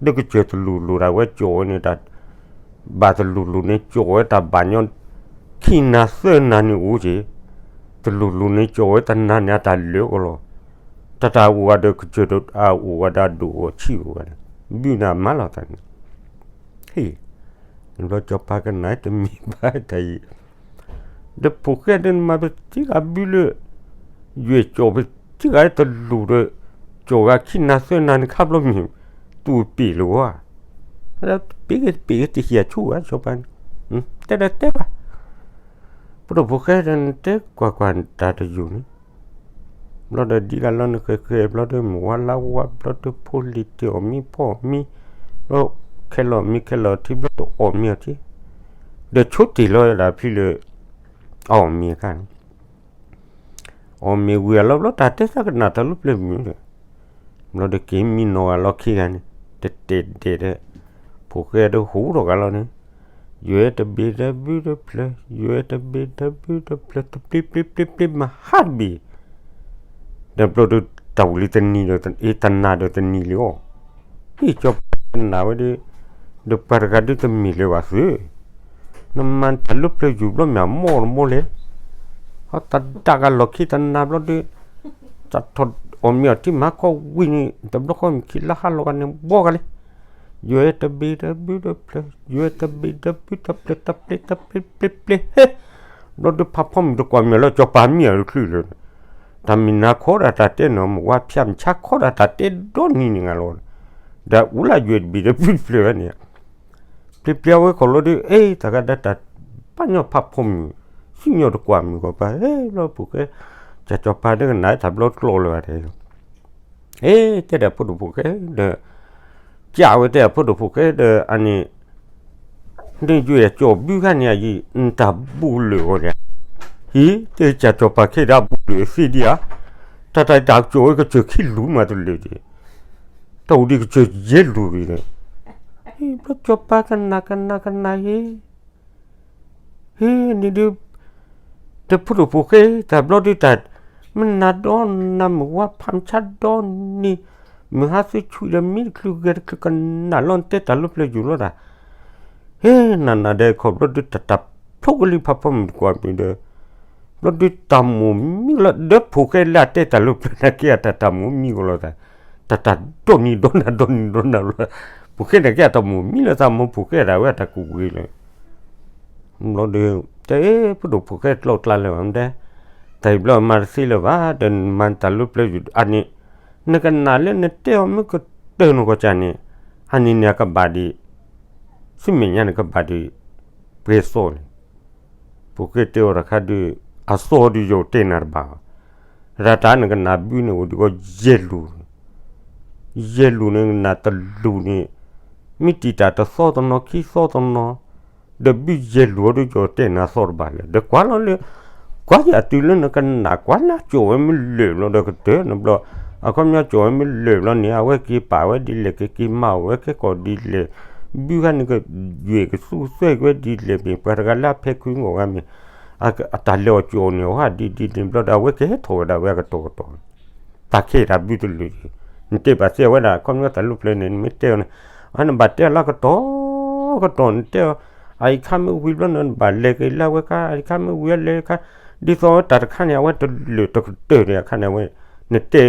ဒီးကစၢၢ်တလူၤလူၤဒၣ်ဝဲကၠီၤဝဲန့ၣ်တၢ် ဘၣ်တလူၤလူၤန့ၣ် ကၠီၤဝဲတၢ်ဘၣ်ညီ ခံနၤသၢနၤန့ၣ်အိၣ်က့ၤ တလူၤလူၤန့ၣ် ကၠီၤဝဲတနၤန့ၣ် အတၢ်လၢာ်ကလီၤ တၢ်တၢ်အိၣ်ဝဲဒီးကစၢၢ်တအိၣ်ဝဲဒီးအဒိၣ်အဆံးအိၣ်ဝဲန့ၣ် ဘုနၤမၤလီၤသးန့ၣ် ဟ့ၣ် ဘျီကၠီၤပၤကနၣ်တမံၤဘၣ်တၢ်အံၤ ဒီးဖိၣ်ဃဲဒၣ်နမၤပသံဂၤဘုလၢ ယွဲၢ်ကၠီၤပသံဂၤတလူၤဒီး ကၠီၤဂၤခံနၤသၢနၤန့ၣ်ခါဘျီမ့ၢ် တူၢ်ပ့ၢ်လၢၤဝဲ ပ့ၢ်ဂ့ၤပ့ၢ်ဂ့ၤတဟံးအဆူၣ်ဝဲ ကၠီၤပၤန့ၣ် တဲဒီးတဲဘၣ် ပဒိၣ်ဖိၣ်ဃဲဒီးနတဲကွၢ်ကွၢ်တၢ်တယိာ်န့ၣ် ဘျီဒီးဒ်ဂၤလီၤနဃဲၤဃဲၤဘျီဒီးမုၢ်ဝါလါဝါဘျီဒီးဖိလံၤတ့ၢ်အီၣ်မံဖီၣ်အီၣ်မံ ဘျီခဲလီၤမံခဲလီၤထံဘျီဒီးအီၣ်မံအီၤထံ ဒီးဆိတ့ၢ်လီၤဒၣ်ဖဲလၢ အီၣ်မ့ၤအခါန့ၣ် အီၣ်မ့ၤဝံၤအလီၤဘျီတၢ်တဲသးကနၣ်တၢ်လၢပျၢၤမုၢ်ဒီး ဘျီဒီးက့ၤမံနီၢ်ဂၤလီၤခံဂၤန့ၣ် တတဲာ်ဒဲးဒီး ဖိၣ်ဃဲဒီးဟူးထီၣ်ဂၤလီၤန့ၣ် ယွဲတဘ့ၣ်ဒီးဘုတဖျၢၣ် ယွဲတဘ့ၣ်ဒီးဘုတဖျၢၣ် တပျ့ၤပျ့ၤပျ့ၤပျ့ၤမဟါတဘ့ၣ် ဒီးဘျီဒီးတၢ်ဝံၤလံတနံၤဒီး အ့ တနၤဒီးတနံၤလံအီၤ ဟ့ၣ်ကၠီၤပၤကနၣ်ဝဲဒီး ဒီးပှၤတဂၤဒုးတမ့ၢ်လၢၤဘၣ်သု နမၤတၢ်လၢပျၢၤယူၤဘျီမ့ၢ်အမိၢ်တမိၢ်လဲၣ် ဟီတၢ်ဒၣ်ဂၤလီၢ်ခံတနၤဘျီဒီး တၢ်ထီၣ်အီၣ်မ့ၤအီၣ်ထံမၤခီဝံၤန့ၣ် တဘျီဃီမ့ၢ်ခံလါဟါလီၤဂၤန့ၣ် ဘှီဂၤလံ ယွဲတဘ့ၣ်ဒီးဘုတဖျၢၣ် ယွဲတဘ့ၣ်ဒီးဘုတဖျၢၣ် တပျ့ၤတပျ့ၤတပျ့ၤပျ့ၤ ဟဲ ဘျီဒီးဖးဖီမုၢ်တကွၢ်မ့ၢ်လၢကၠီၤပၤမံအီၤတချုးလၢၤ တၢ်မ့ၢ်နၤခီဒၣ်တၢ်တဲနီၤ မုၢ်ဝါဖၠၣ်မုၢ်ဆါခီဒၣ်တၢ်တဲဒီနံၤန့ၣ်ဂၤလီၤ ဒီးအူလၢယွဲၢ်တဘ့ၣ်ဒီးဘုတဖျၢၣ်ဝဲန့ၣ်, ပျံၤပျံၤဝဲခီၣ်လီၤဒီး အ့ တၢ်ဂၤဒီးတၢ်ပာ်ညီဖးဖီမုၢ်, စံၣ်ညီၣ်တကွၢ်မုၢ်ကီၢ်ပၤ ဟဲဘျီပူၤဃဲ, ကၠီၤပၤဒီးကနၣ်တၢ်ဘျီကျိာ်လၢၤဘၣ်တဲ, အ့ တဲဒၣ်ဖိဒိၣ်ဖိၣ်ဃဲဒီး, ကးဝဲတဲအဖိဒိၣ်ဖိၣ်ဃဲဒီး အန့ၣ် နယွဲၢ်ကၠီၤဘုခါန့ၣ်အယံၤ နတၢ်ဘူးလၢာ်အီၤဒီး, ဟံး တဲကၠီၤပၤခဲဒၣ်ဘူးလၢာ်သ့ဒံးဧါ, တၢ်တၢ်တၢ်ကၠီၤဝဲကစၢၢ်ခံလူၤမးတလၢာ်ဒီး, တၢ်အိၣ်ဒံးကစၢၢ်ယဲၢ်လူၤဒီး, ဟံး ဘျီကၠီၤပၤကနၣ်ကနၣ်ကနၣ်ဟံး ဟ့ၣ်န့ၣ်ဒုး, တဖိဒိၣ်ဖိၣ်ဃဲတၢ်ဘျီဒုးတၢ်, မနၤဒီးနၤမုၢ်ဝါဖးမဆါဒီးန့ၣ်, မုၢ်ဟါသုဆူၣ်ဒီးမံတချုးဂဲၤတချုးကနၣ်လီၤနတဲတၢ်လၢပျၢၤယူၤလီၤတၢ်, ဟ့ၣ်နၤနၤဒီးခီၣ်ဘျီဒုးတၢ်တၢ်ဖျိကလံၤဖးဖီမုၢ်တကွၢ်မုၢ်ဒီး, ဘျီဒုးတၢ်မိၢ်မံကလီၤဒီးဖိၣ်ဃဲလၢအတဲတၢ်လၢပျၢၤနာ်က့အတၢ်တၢ်မိၢ်မံကလီၤသး, တၢ်တၢ်ဒိးနံၤဒိးနၤဒိးနံၤဒိးနၤလီၤ, ဖိၣ်ဃဲနာ်က့အတၢ်မိၢ်မံလီၤသးမိၢ်ဖိၣ်ဃဲဒၣ်ဝဲအတၢ်ကူၣ်ဝဲလၢ ဘျီဒီး, တဲဖိဒိၣ်ဖိၣ်ဃဲကျီကျါလၢၤဘၣ်မတဲ, တၢ်အံၤဘျီမၤတသ့လၢၤဘၣ် ဒီးမၤတၢ်လၢပျၢၤယူၤအန့ၣ်, နကနၣ်လၢနတဲအီၤမ့ၢ်ကတၢၢ်နဂီၢ်ကၢ်န့ၣ်, အန့ၣ်န့ၣ်အကဘၣ်ဒံး, ဆူမဲာ်ညါန့ၣ်ကဘၣ်ဒံး, ပှဲၤသီလံ, ဖိၣ်ဃဲတဲအီၤတခါဒုး, အသီဒုးယိာ်တဲနၤတဘၣ်ဘၣ်, ရၤတၢ်နကနၣ်ဘုန့ၣ်အိၣ်ဒံးကီယဲၢ်လူၤ ယဲၢ်လူၤန့ၣ်နတလူၤန့ၣ်, မ့ၢ်တံာ်တာ်တသီတနီၤခံသီတနီၤ, ဒီးဘုယဲၢ်လူၤအီၤဒုးကၠီၤတဲနၤသီတဘၣ်လၢၤ ဒီးကွၢ်လီၤလၢ, ကွၢ်ယၤတုၤလၢနကနၣ်ကွၢ်လၢကၠီၤဝဲမ့ၢ်လၢာ်ဘျီဒီးကတၢၢ်နဘျီ, အခီပညီကၠီၤဝဲမ့ၢ်လၢာ်ဘျီန့ၣ် အဝဲက့ၤပာ်ဝဲဒ်လဲၣ်က့ၤက့ၤမၤအီၣ်ဝဲကဲကီၢ်ဒ်လဲၣ်, ဘုခါန့ၣ်ကယွဲၢ်ကသူစဲက့ၤဝဲဒ်လဲၣ်မ့ၢ် ပှၤတဂၤလၢအဖဲခုဂီၢ်ဂၤမ့ၢ် အတၢ်လဲၤအီၣ်ကၠီၤန့ၣ် အဝဲဒ်ဒ်န့ၣ်ဘျီဒီး အဝဲကဟဲထီၣ်ဝဲဒၣ်ဝဲအကတီၢ်ကတီၢ်, တၢ်ခဲတၢ်ဘုတလၢာ်, နတဲဘၣ်သ့ၣ်ဝဲဒၣ် ခီပညီတၢ်လၢပျၢၤန့ၣ် နမ့ၢ်တဲအီၤန့ၣ်, အနဘၣ်တဲအီၤလၢကတီၢ်ကတီၢ် နတဲအီၤ, အအံၤခါမ့ၢ်ဝံၤဘျီန့ၣ် နဘၣ်လဲၤက့ၤလၢအဝဲခါ အအံၤခါမ့ၢ်ဝံၤအလဲၤခါ, ဒ်သိးတၢ်တခါန့ၣ် အဝဲတလၢာ်တကတၢၢ်ဒံးအခါန့ၣ် အဝဲ, နတဲ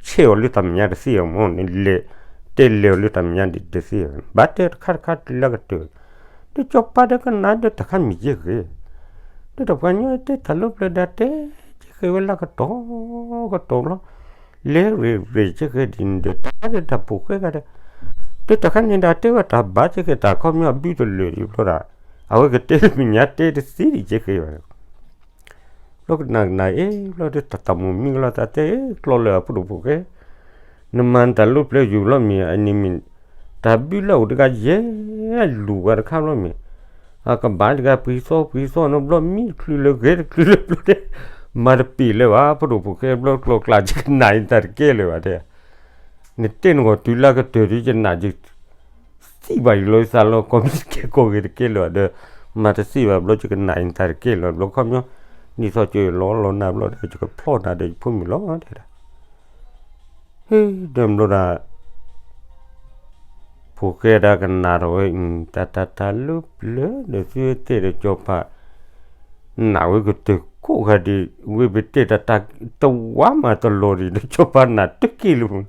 ဆဲးအီၤလၢတၢ်မဲာ်ညါတသ့အီၤမ့ၢ် နလဲၤ, တဲလဲၤအီၤလၢတၢ်မဲာ်ညါဒ်တသ့အီၤ ဘၣ်တဲတခါတခါတုၤလၢကတၢၢ် ဒီးကၠီၤပၤဒီးကနၣ်ဒီးတၢ်ခါမ့ၢ်ယဲၢ်ဂ့ၤ, ဒီးတၢ်ပှၤညီတဲတၢ်လၢပျၢၤဒီးတဲ, ကဲဃဲဝဲလၢကတီၢ်ကတီၢ်လီၤ, လဲၤရ့ၣ်ရ့ၣ်ကဲဃဲဒ်န့ၣ်ဒီး တၢ်ဒီးတၢ်ဖိၣ်ဃဲဂၤဒီး, ဒီးတၢ်ခါန့ၣ်ဒီးတဲဝဲတၢ်ဘၣ်ကဲဃဲတၢ်ခီပညီအဘုတလၢာ်ဒံးဘျီဒီး, အဝဲကတဲလၢမဲာ်ညါတဲတသ့ဒံးကဲဃဲဘၣ် ဘျီကနၣ်ကနၣ်အ့ၣ် ဘျီဒီးတၢ်တၢ်မိၢ်မံကလီၤသးတဲ ကျီလၢအဖိဒိၣ်ဖိၣ်ဃဲ, နမၤနတၢ်လၢပျၢၤယူၤလီၤမ့ၢ် အန့ၣ်မ့ၢ်, တၢ်ဘုလၢအအိၣ်တဂၤယဲၢ်လူၤဝဲတခါဘျီမ့ၢ်, အကဘၣ်တဂၤပှံၤသီပှံၤသီန့ၣ်ဘျီမံတချုးလၢဂဲၤတချုးလၢဘျီတဲ, မၤတပ့ၤလၢၤဘၣ် ဖိဒိၣ်ဖိၣ်ဃဲဘျီကျီကျါယကနၣ်ယတၢ်တကဲလၢၤဘၣ်တဲ နတဲနဂီၢ်တုၤလၢကတၢၢ်ဒီးယနၣ်ယ သံဘၣ်ယလီၤယသးလီၤ ကီၢ်မ့ၢ်တကဲကီၢ်ဂ့ၤတကဲလၢၤဒီး, မၤတသ့ဘၣ်ဘျီ ယကနၣ်ယတၢ်တကဲလၢၤဘျီ ခီပညီ, ဒ်သိးကလီၤလီၤနၤဘျီဒီး ယကဖျီနၤဒီးယဖိမုၣ်လီၤ တဲဒၣ်. ဟ့ၣ် ဒီးဘျီဒၣ် ဖိၣ်ဃဲဒၣ်ကနၣ်ထီၣ်ဝဲ တၢ်တၢ်တၢ်လၢပျၢၤဒီးသုတဲဒီးကၠီၤပၤ နၢ်ဝဲကတၢၢ်ကိးဂၤဒံး ဝဲပတဲတၢ်တၢ်တဝါမးတလီၤဒံး ဒီးကၠီၤပၤနၢ်တက့ၢ်လၢၤ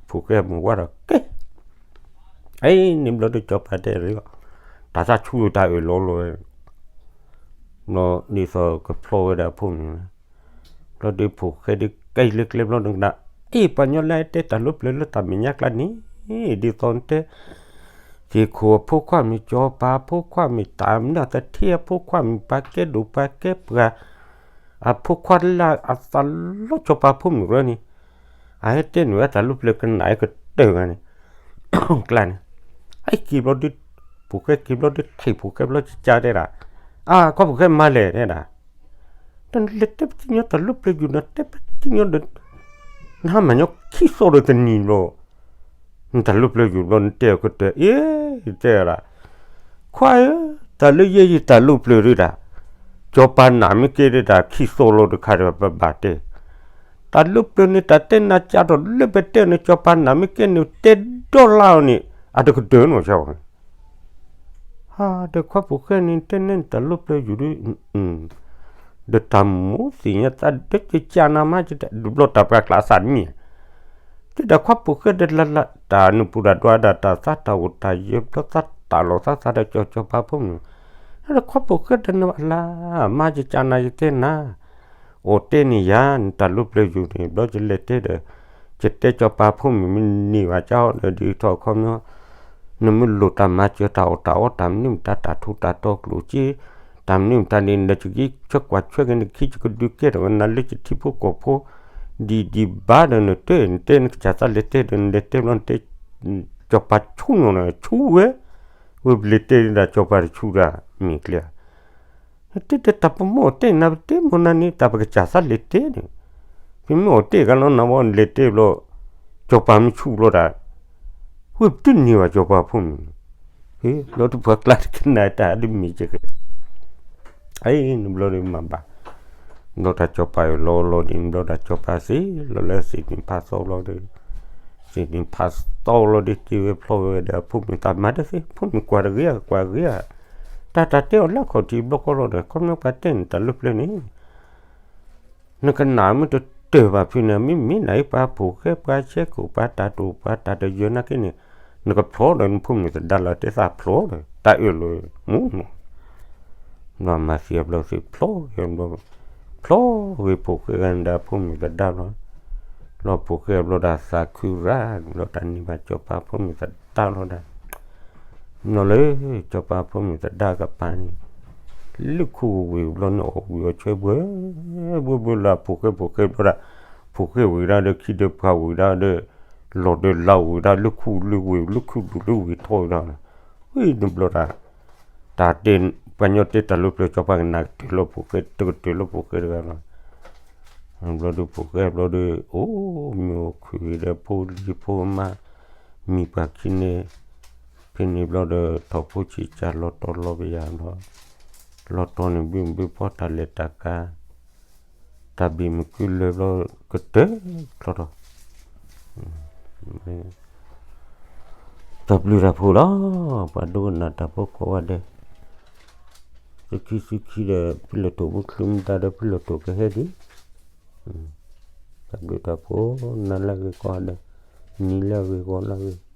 ဖိၣ်ဃဲမုၢ်ဝါဒီးကဲ, အံၤန့ၣ်ဘျီဒီးကၠီၤပၤတဲလီၤ, တၢ်သးဆူၣ်တၢ်အၢၣ်လီၤလီၤဝဲ, ဘျီဒ်သိးကဖျီဝဲဒၣ်အဖိမုၣ်, ဘျီဒီးဖိၣ်ဃဲဒီးကဲလၢကျဲဘျီဒီးကနၣ်, အ့ၣ် ပှၤညီလၢအတဲတၢ်လၢပျၢၤလၢတၢ်မဲာ်ညါကျါန့ၣ်, ဒ်သိးနတဲ သ့ၣ်ခိၣ်အဖိခွါမ့ၢ် ကၠီၤပၤအဖိခွါမ့ၢ် တၢ်မနုၤသထ့အဖိခွါမ့ၢ် ပှၤကဲဒိၣ်ပှၤကဲပှၤ အဖိခွါလၢအသးလီၤ ကၠီၤပၤဖိမုၣ်ကျါန့ၣ်, အဟဲတဲနုာ်ဝဲတၢ်လၢပျၢၤကနၣ်အကတၢၢ်ဂၤန့ၣ် ကျါန့ၣ်, အက့ၤဘျီဒုး ဖိၣ်ဃဲက့ၤဘျီဒုး ထံၣ်ဖိၣ်ဃဲဘျီကကါတဲဒၣ်, အါ ခီဖိၣ်ဃဲမၤလဲၣ်တဲဒၣ်, တၢ်လဲၤတဲပသ့ၣ်ညါတၢ်လၢပျၢၤယူၤ နတဲပသ့ၣ်ညါဒီး နဟါမၢ်ညီခံသီဒီးတနံၤဘျီ နတၢ်လၢပျၢၤယူၤဘျီ နတဲအကတၢၢ် အ့ၣ် တဲဒၣ်, ခွါဧၢ, တၢ်လၢယဲယတၢ်လၢပျၢၤဒုးဒၣ်, ကၠီၤပၤနၢ်မ့ၢ်ကဲဒၣ်တၢ်ခံသီလီၤတခါဒီးပဘၣ်တဲ, တၢ်လၢပျၢၤန့ၣ် တၢ်တဲနၤကၢ်ထီၣ်လၢပတဲန့ၣ် ကၠီၤပၤနၢ်မ့ၢ်ကဲန့ၣ် တဲဒီလါအီၤန့ၣ် အတကတၢၢ်နီၢ်ဆၢဘၣ် ဟါ ဒီးခွါဖိၣ်ဃဲန့ၣ် တဲနဲနတၢ်လၢပျၢၤယူၤဒုး, ဒီးတၢ်မိၣ်သ့ၣ်ညါသးဒီးကကၢ်နၤမး တဘျီတၢ်ပှၤကျးစၢ်တမံၤ, တဲဒၣ်ခွါဖိၣ်ဃဲဒီးလၢ်လၢ် တၢ်နုာ်ပူၤတၢ်ဒွးဒၣ်တၢ်သးတၢ်အိၣ်တၢ်ယၢၤဘျီသးတၢ်လီၢ်သးသးဒီးကၠီၤ ကၠီၤပၤဖိမုၣ်, ဒီးခွါဖိၣ်ဃဲဒီးနလၢ်လၢ် မါယကၢ်နၤယတဲနၤ, အိၣ်တဲန့ၣ်ယၤ နတၢ်လၢပျၢၤယူၤန့ၣ် ဘျီယလဲၤတဲဒီး ယတဲစီၤပၤဖိမုၣ်မ့ၢ်န့ၢ်ဘၣ်ကၠီဒီး ဒ်ထီၣ်ခီပညီ, နမ့ၢ်လိၣ်တၢ်မၤစၢၤတၢ်အီၣ်တၢ်အီ တၢ်မနုၤမတၤ တၢ်ထူးတၢ်တီၤကျိၣ်စ့, တၢ်မနုၤမတၤန့ၣ် နတက့ၤဆၢကွၢ်ဆၢက့ၤ နခံယကဒုးကဲထီၣ်ကနၤလၢယထံဖိကီၢ်ဖိ, ဒ်ဒ်ဘၣ်ဒီး နတဲ နတဲနကစၢ်သးလဲၤတဲဒီး နလဲၤတဲဘျီ နတဲ စီၤပၤဆူညိၣ်န့ၣ် ဆူဝဲ, ဝဲပလဲၤတဲဒၣ်စီၤပၤတဆူဒၣ် မ့ၢ်ကျဲဧါ တဲတဲတၢ်ပမိၢ်အီၤတဲနၤ ပတဲမိၢ်နၤန့ၣ် တၢ်ပကစၢ်သးလဲၤတဲန့ၣ်, ပမ့ၢ်အီၤတဲကလီနၤဝဲ နလဲၤတဲဘျီ, စီၤပၤမ့ၢ်ဆူးဘျီဒၣ်, ဝဲပတုၤန့ၢ်ဘၣ်စီၤပၤဖိမုၣ်န့ၣ်, ဟ့ၣ် ဘျီတပှၤကျါတကနၣ်တၢ်ဒ်မ့ၢ်ကဲ, အံၤနဘျီဒီးမၤဘၣ်, ဘျီတၢ်စီၤပၤအလီၤလီၤဒ်န့ၣ် ဘျီတၢ်စီၤပၤစ့ၢ်လီၤလၢသ့ၣ်နံၤဖးသီဘျီဒီး, သ့ၣ်နံၤဖးသီဘျီဒီး စ့ၢ်ဝဲဖျီဝဲဒီးအဖိမုၣ်သးမၤတသ့ ဖိမုၣ်ကွၢ်တဂ့ၤဧါ ကွၢ်ဂ့ၤဧါ, တၢ်တၢ်တဲအီၤလၢအခီၣ်ထံးဘျီဃီလီၤဒီး ခီပညီပှၤတဲန့ၣ် တၢ်လၢပျၢၤန့ၣ် နကနၣ်မ့ၢ်တတၢၢ်ဘၣ်ဖဲန့ၣ် မ့မ့ၢ်နၤအံၤပှၤဖိၣ်ဃဲပှၤဆဲးကိၣ် ပှၤတၢ်တိာ်ပှၤတၢ်တယၢၤနာ်က့န့ၣ်, နကဖျီဒီးနဖိမုၣ်သဒါလီၤ တဲသးဖျီဒီး တၢ်အၢၣ်လီၤမူနီၤ, ဘျီမၤသံအဘျီသ့ၣ်ဖျီဂ့ၤဘျီ, ဖျီဂ့ၤဖိၣ်ဃဲဂၤန့ၣ်ဒီးအဖိမုၣ်သဒါဘျီ, ဘျီဖိၣ်ဃဲအဘျီဒီးသးခုရၣ် ဘျီတၢ်န့ၢ်ဘၣ်စီၤပၤဖိမုၣ်သဒါလီၤဒီး နီၤလၢ စီၤပၤဖိမုၣ်သဒါကပၤန့ၣ်, လၢခူဝ့ၢ်ဘျီန့ၣ်အီၣ်ဝံၤအီၣ်ဆွဲဘှဲ, ဘှဲဘှဲလၢအဖိၣ်ဃဲဖိၣ်ဃဲဘျီဒၣ်, ဖိၣ်ဃဲဝံၤဒၣ်ဒီးခံဒီးပှၤဝံၤဒၣ်ဒီး, လီၤဒီးလါဝံၤဒၣ်လၢခူလၢဝ့ၢ်လၢခူဒူၣ်လၢဝ့ၢ်ထီဝံၤဒၣ်, ဝံၤန့ၣ်ဘျီဒၣ်, တၢ်တဲ, ပှၤညီတဲတၢ်လၢပျၢၤ စီၤပၤကနၣ်ကတၢၢ်လီၤဖိၣ်ဃဲ တကတၢၢ်လီၤဖိၣ်ဃဲတဂၤလီၤ ဘျီဒီးဖိၣ်ဃဲဘျီဒီး အိၣ်မ့ၢ်အိၣ်ခုၣ်ဒီးဖိလံၤဖိမါ, မံၤပှၤခံန့ၣ်, ဖဲန့ၣ်ဘျီဒီး ထီၣ်ဖိဆံးစၢ်လီၤတီၤလီၤပယၢ်ဘျီ, လီၤတီၤန့ၣ်ဘုဘုဖီတၢ်လဲၤတၢ်ကၤ, တၢ်ဘံၣ်မကုလၢာ်ဘျီကတၢၢ်ချီထီၣ် တၢ်ဘျုးတၢ်ဖှိၣ်လီၤ, ပှၤဒိကနၣ်တၢ်ဖိကိးဂၤဒဲး, သုခံသုခံဒီး ဖုလၢၢ်တိၣ်ဘုချုးမတၤဒီး ဖုလၢၢ်တိၣ်ကဟဲဒံး, တၢ်ဘျုးတၢ်ဖှိၣ် နၤလၢအဂ့ၤကိးဂၤဒဲး, နံၤလၢအဂ့ၤ ဂီၤလၢအဂ့ၤ,